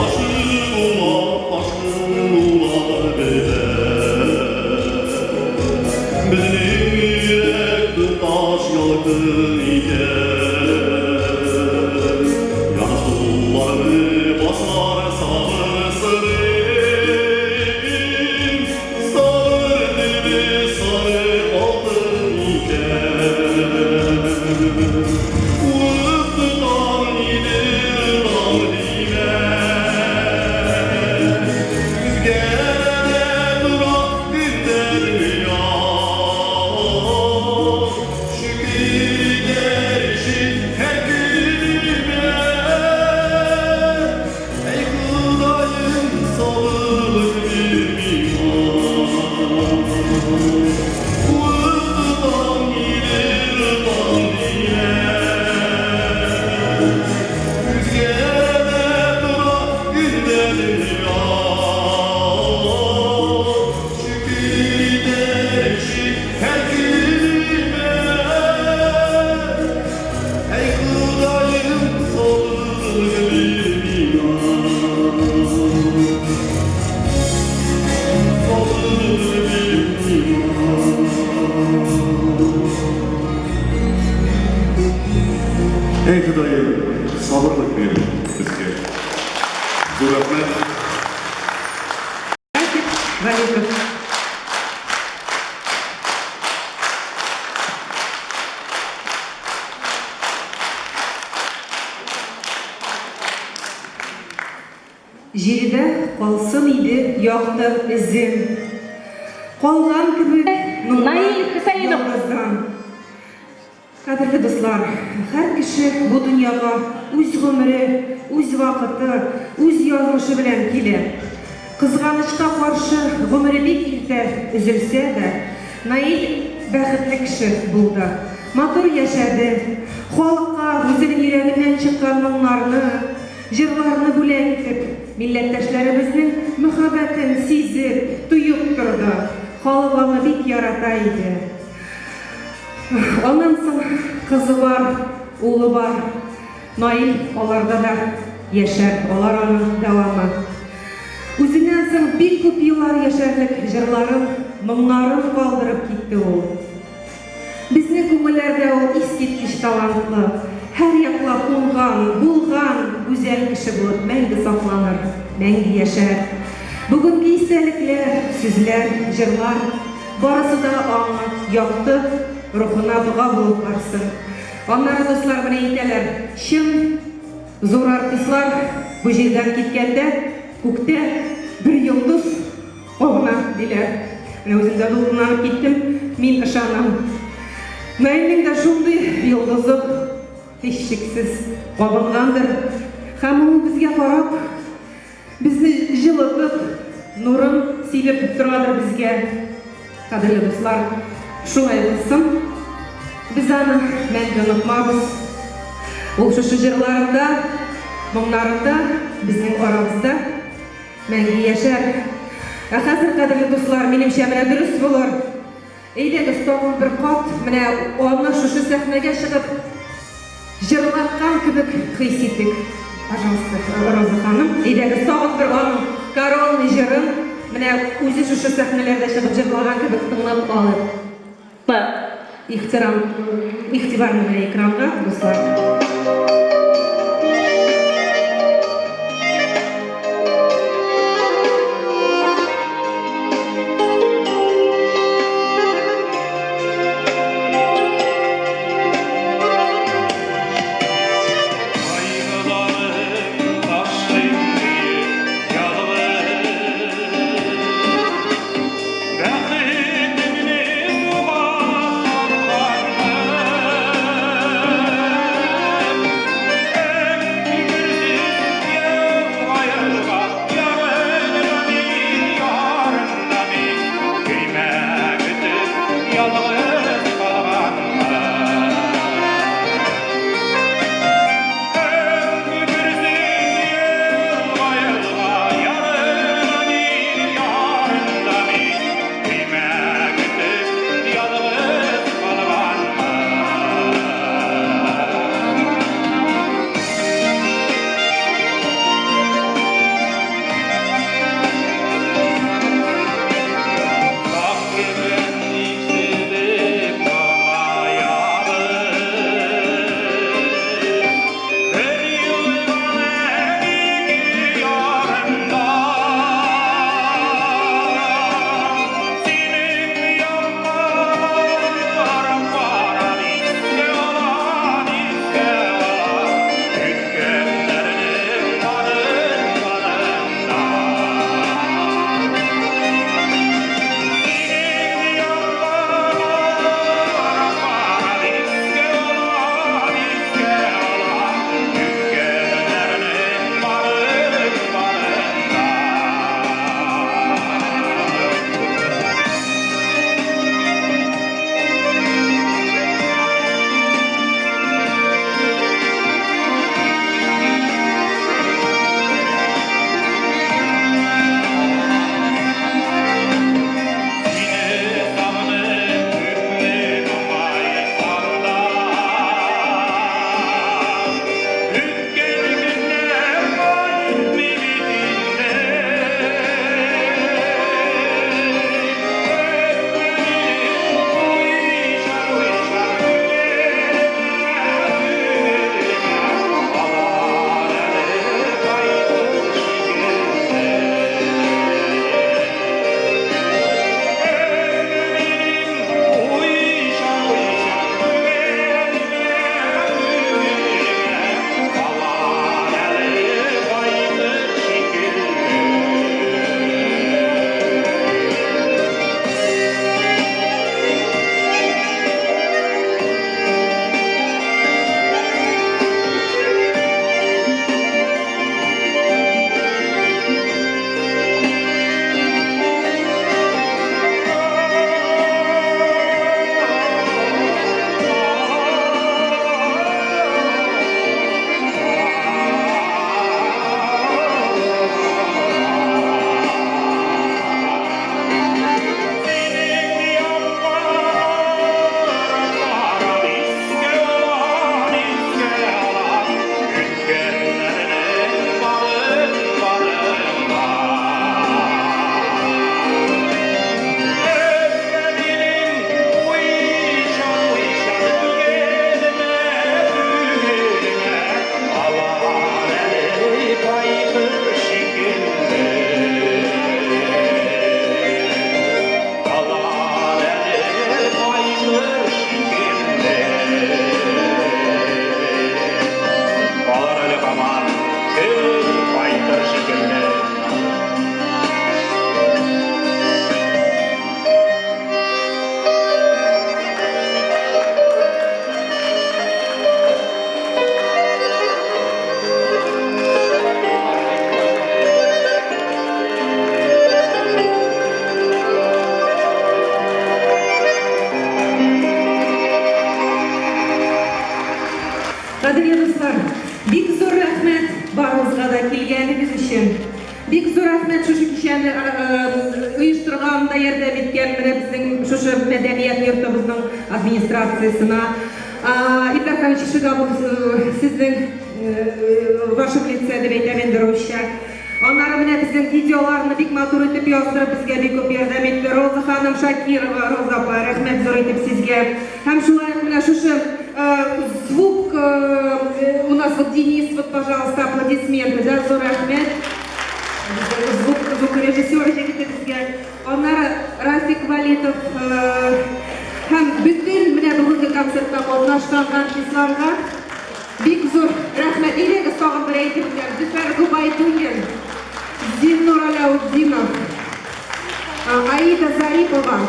Aşık ola, aşkın ola bize. Безнең йөрәк тоташ ялкын итәр. Ярсуларны басар сабыр сырын. Сабыр төбе сары алтын икән. Уздым нидер таң димә. Үзгәрә тора көндә дөнья. Шөкер итәр өчен һәр көнемә. Әй Ходаем, сабырлык бир миңа. Уздым нидер таң димә. Үзгәрә тора көндә дөнья. Шөкер итәр өчен һәр көнемә. Әй Ходаем, сабырлык бир миңа. Сабырлык бир миңа. Әй Ходаем, сабырлык бир безгә. Зур рәхмәт. Рафик Валитов. Җирдә калсын иде якты эзем. Калган кебек нурлар Наиль Хусаинов. йолдыздан. Кадерле дуслар, һәр кеше бу дөньяга үз гомере, үз вакыты, үз язмышы белән килә. Кызганычка каршы, гомере бик иртә өзелсә дә, Наил бәхетле кеше булды. Матур яшәде. Халыкка үзенең йөрәгеннән чыккан моңнарны, җырларны бүләк итеп, милләттәшләребезнең мәхәббәтен сизеп, тоеп торды. Халык аны бик ярата иде. Аннан соң кызы бар, улы бар. Наил аларда да яшәр, алар аның дәвамы. Үзеннән соң бик күп еллар яшәрлек җырларын, моңнарын калдырып китте ул. Безнең күңелләрдә ул искиткеч талантлы, һәр яклап уңган, булган, гүзәл кеше булып мәңге сакланыр, мәңге яшәр. Бүгенге истәлекләр, сүзләр, җырлар барысы да аңа якты рухына дога булып барсын. Аннары дуслар менә әйтәләр, чын зур артистлар бу җирдән киткәндә күктә бер йолдыз кабына диләр. Менә үзем дә дулкынланып киттем, мин ышанам. Наилнең дә шундый йолдызы һичшиксез кабынгандыр. Һәм ул безгә карап, безне җылытып, нурын сибеп торадыр безгә. Кадерле дуслар, шулай булсын. Без аны мәңге онытмабыз. Ул шушы җырларында, моңнарында безнең арабызда мәңге яшәр. Ә хәзер, кадерле дуслар, минемчә, менә дөрес булыр. Әйдәгез, тагын бер кат менә аны шушы сәхнәгә чыгып җырлаткан кебек хис итик. Пожалуйста, Роза ханым, әйдәгез, тагын бер аның коронный җырын менә үзе шушы сәхнәләрдә чыгып җырлаган кебек тыңлап алыйк. Ихтирам, игътибарны менә экранга, дуслар. Бәхетемне югалтканмын. Дуслар, бик зур рәхмәт барыгызга да килгәнегез өчен. Бик зур рәхмәт шушы кичәне оештырганда ярдәм иткән менә безнең шушы мәдәният йортыбызның администрациясенә. Илдар Хәмитович Шигабов, сезнең в вашем лице дип әйтәм инде русча. Аннары менә безнең видеоларны бик матур итеп яздырып безгә бик күп ярдәм итте Роза ханым Шакирова, Роза апа, рәхмәт зур итеп сезгә. Һәм шулай ук менә шушы звук у нас вот Денис, вот пожалуйста, аплодисменты, да, зур рәхмәт. Звук, звукорежиссер җегетебезгә. Аннары Рафик Валитов һәм бөтен менә бүгенге концертта катнашкан артистларга бик зур рәхмәт. Әйдәгез тагын бер әйтеп үтәм. Зөфәр Гобәйдуллин, Зиннур Аляутдинов, Аида Зарипова,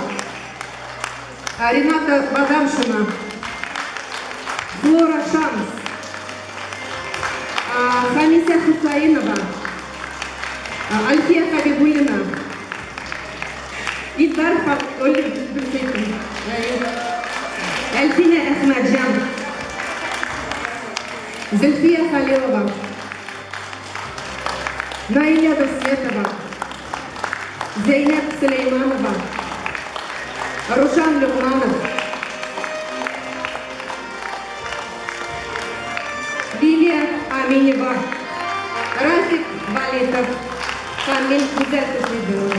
Рената Бадамшина, Флора Шамс, Хамисә Хусаинова, Альфия Хабибуллина, Илдар Фатуллин, Әлфинә Әхмәтҗан, Зөлфия Халилова, Наилә Досметова, Зәйнәп Сөләйманова, Рушан Локманов, Лилия Аминева, Рафик Валитов һәм мин Гүзәл Хөснетдинова.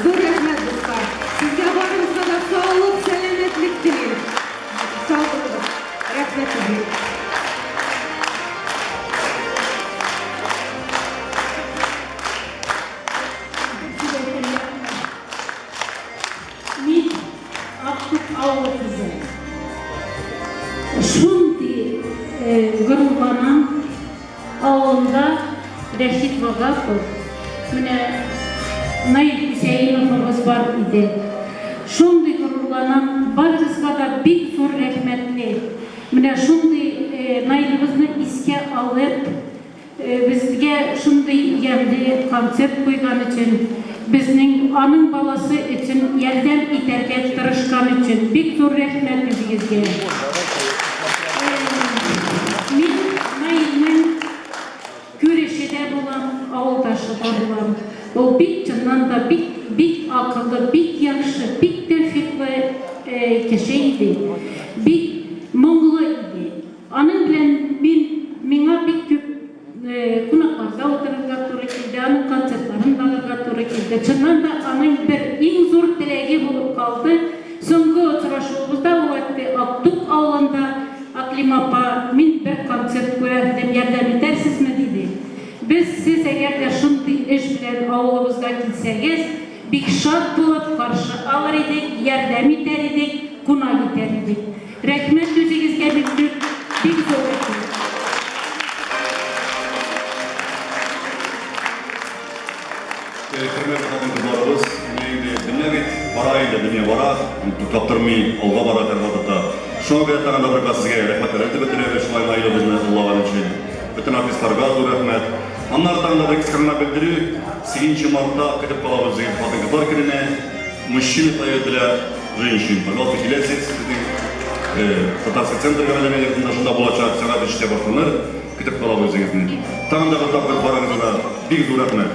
Зур рәхмәт, дуслар! Сезгә барыгызга да саулык, сәламәтлек телим. Сау булыгыз. Рәхмәт сезгә. Мин Актүк авылы кызы. Шундый горурланам, авылымда Рәшит Вагапов, менә Наил Хөсәеновыбыз бар иде. Шундый горурланам, барыгызга да бик зур рәхмәтле. Менә шундый Наилебезне искә алып, Безгә шундый ямьле концерт куйган өчен, безнең аның баласы өчен ярдәм итәргә тырышкан өчен бик зур рәхмәт үзегезгә. Мин Наилнең күреше дә булам, авылдашы да булам. Ул бик чыннан да бик бик акыллы, бик яхшы, бик тәүфикълы кеше иде, бик моңлы иде. Аның белән мин, миңа бик күп кунакларда утырырга туры килде, аның концертларын барырга туры килде. Чыннан да, аның бер иң зур теләге булып калды. Соңгы очрашуыбызда ул әйтте, Актук авылында, Аклима апа, мин бер концерт куяр идем, ярдәм итәрсезме, диде. Без, сез әгәр дә шундый эш белән авылыбызга килсәгез, бик шат булып каршы алыр идек, ярдәм итәр идек, кунак итәр идек. Рәхмәт үзегезгә бик зур, бик зур рәхмәт. Хөрмәтле хатын-кызларыбыз, менә инде дөнья бит бара инде, дөнья бара, туктап тормый, алга бара һәрвакытта. Шуңа күрә тагын да бер кат сезгә рәхмәтләр әйтеп бетерәбез, шулай Наилебезне олылаган өчен. Бөтен артистларга зур рәхмәт. Аннары тагын да бер кыска гына белдерү, 8 мартта көтеп калабыз җыен хатын-кызлар көненә. Мужчины поют для женщин. Пожалуйста, киләсез безнең Татарский центр мәдәният йортында шунда булачак, сәгать өчтә башланыр. Көтеп калабыз үзегезне. Тагын да бер тапкыр барыгызга да бик зур рәхмәт.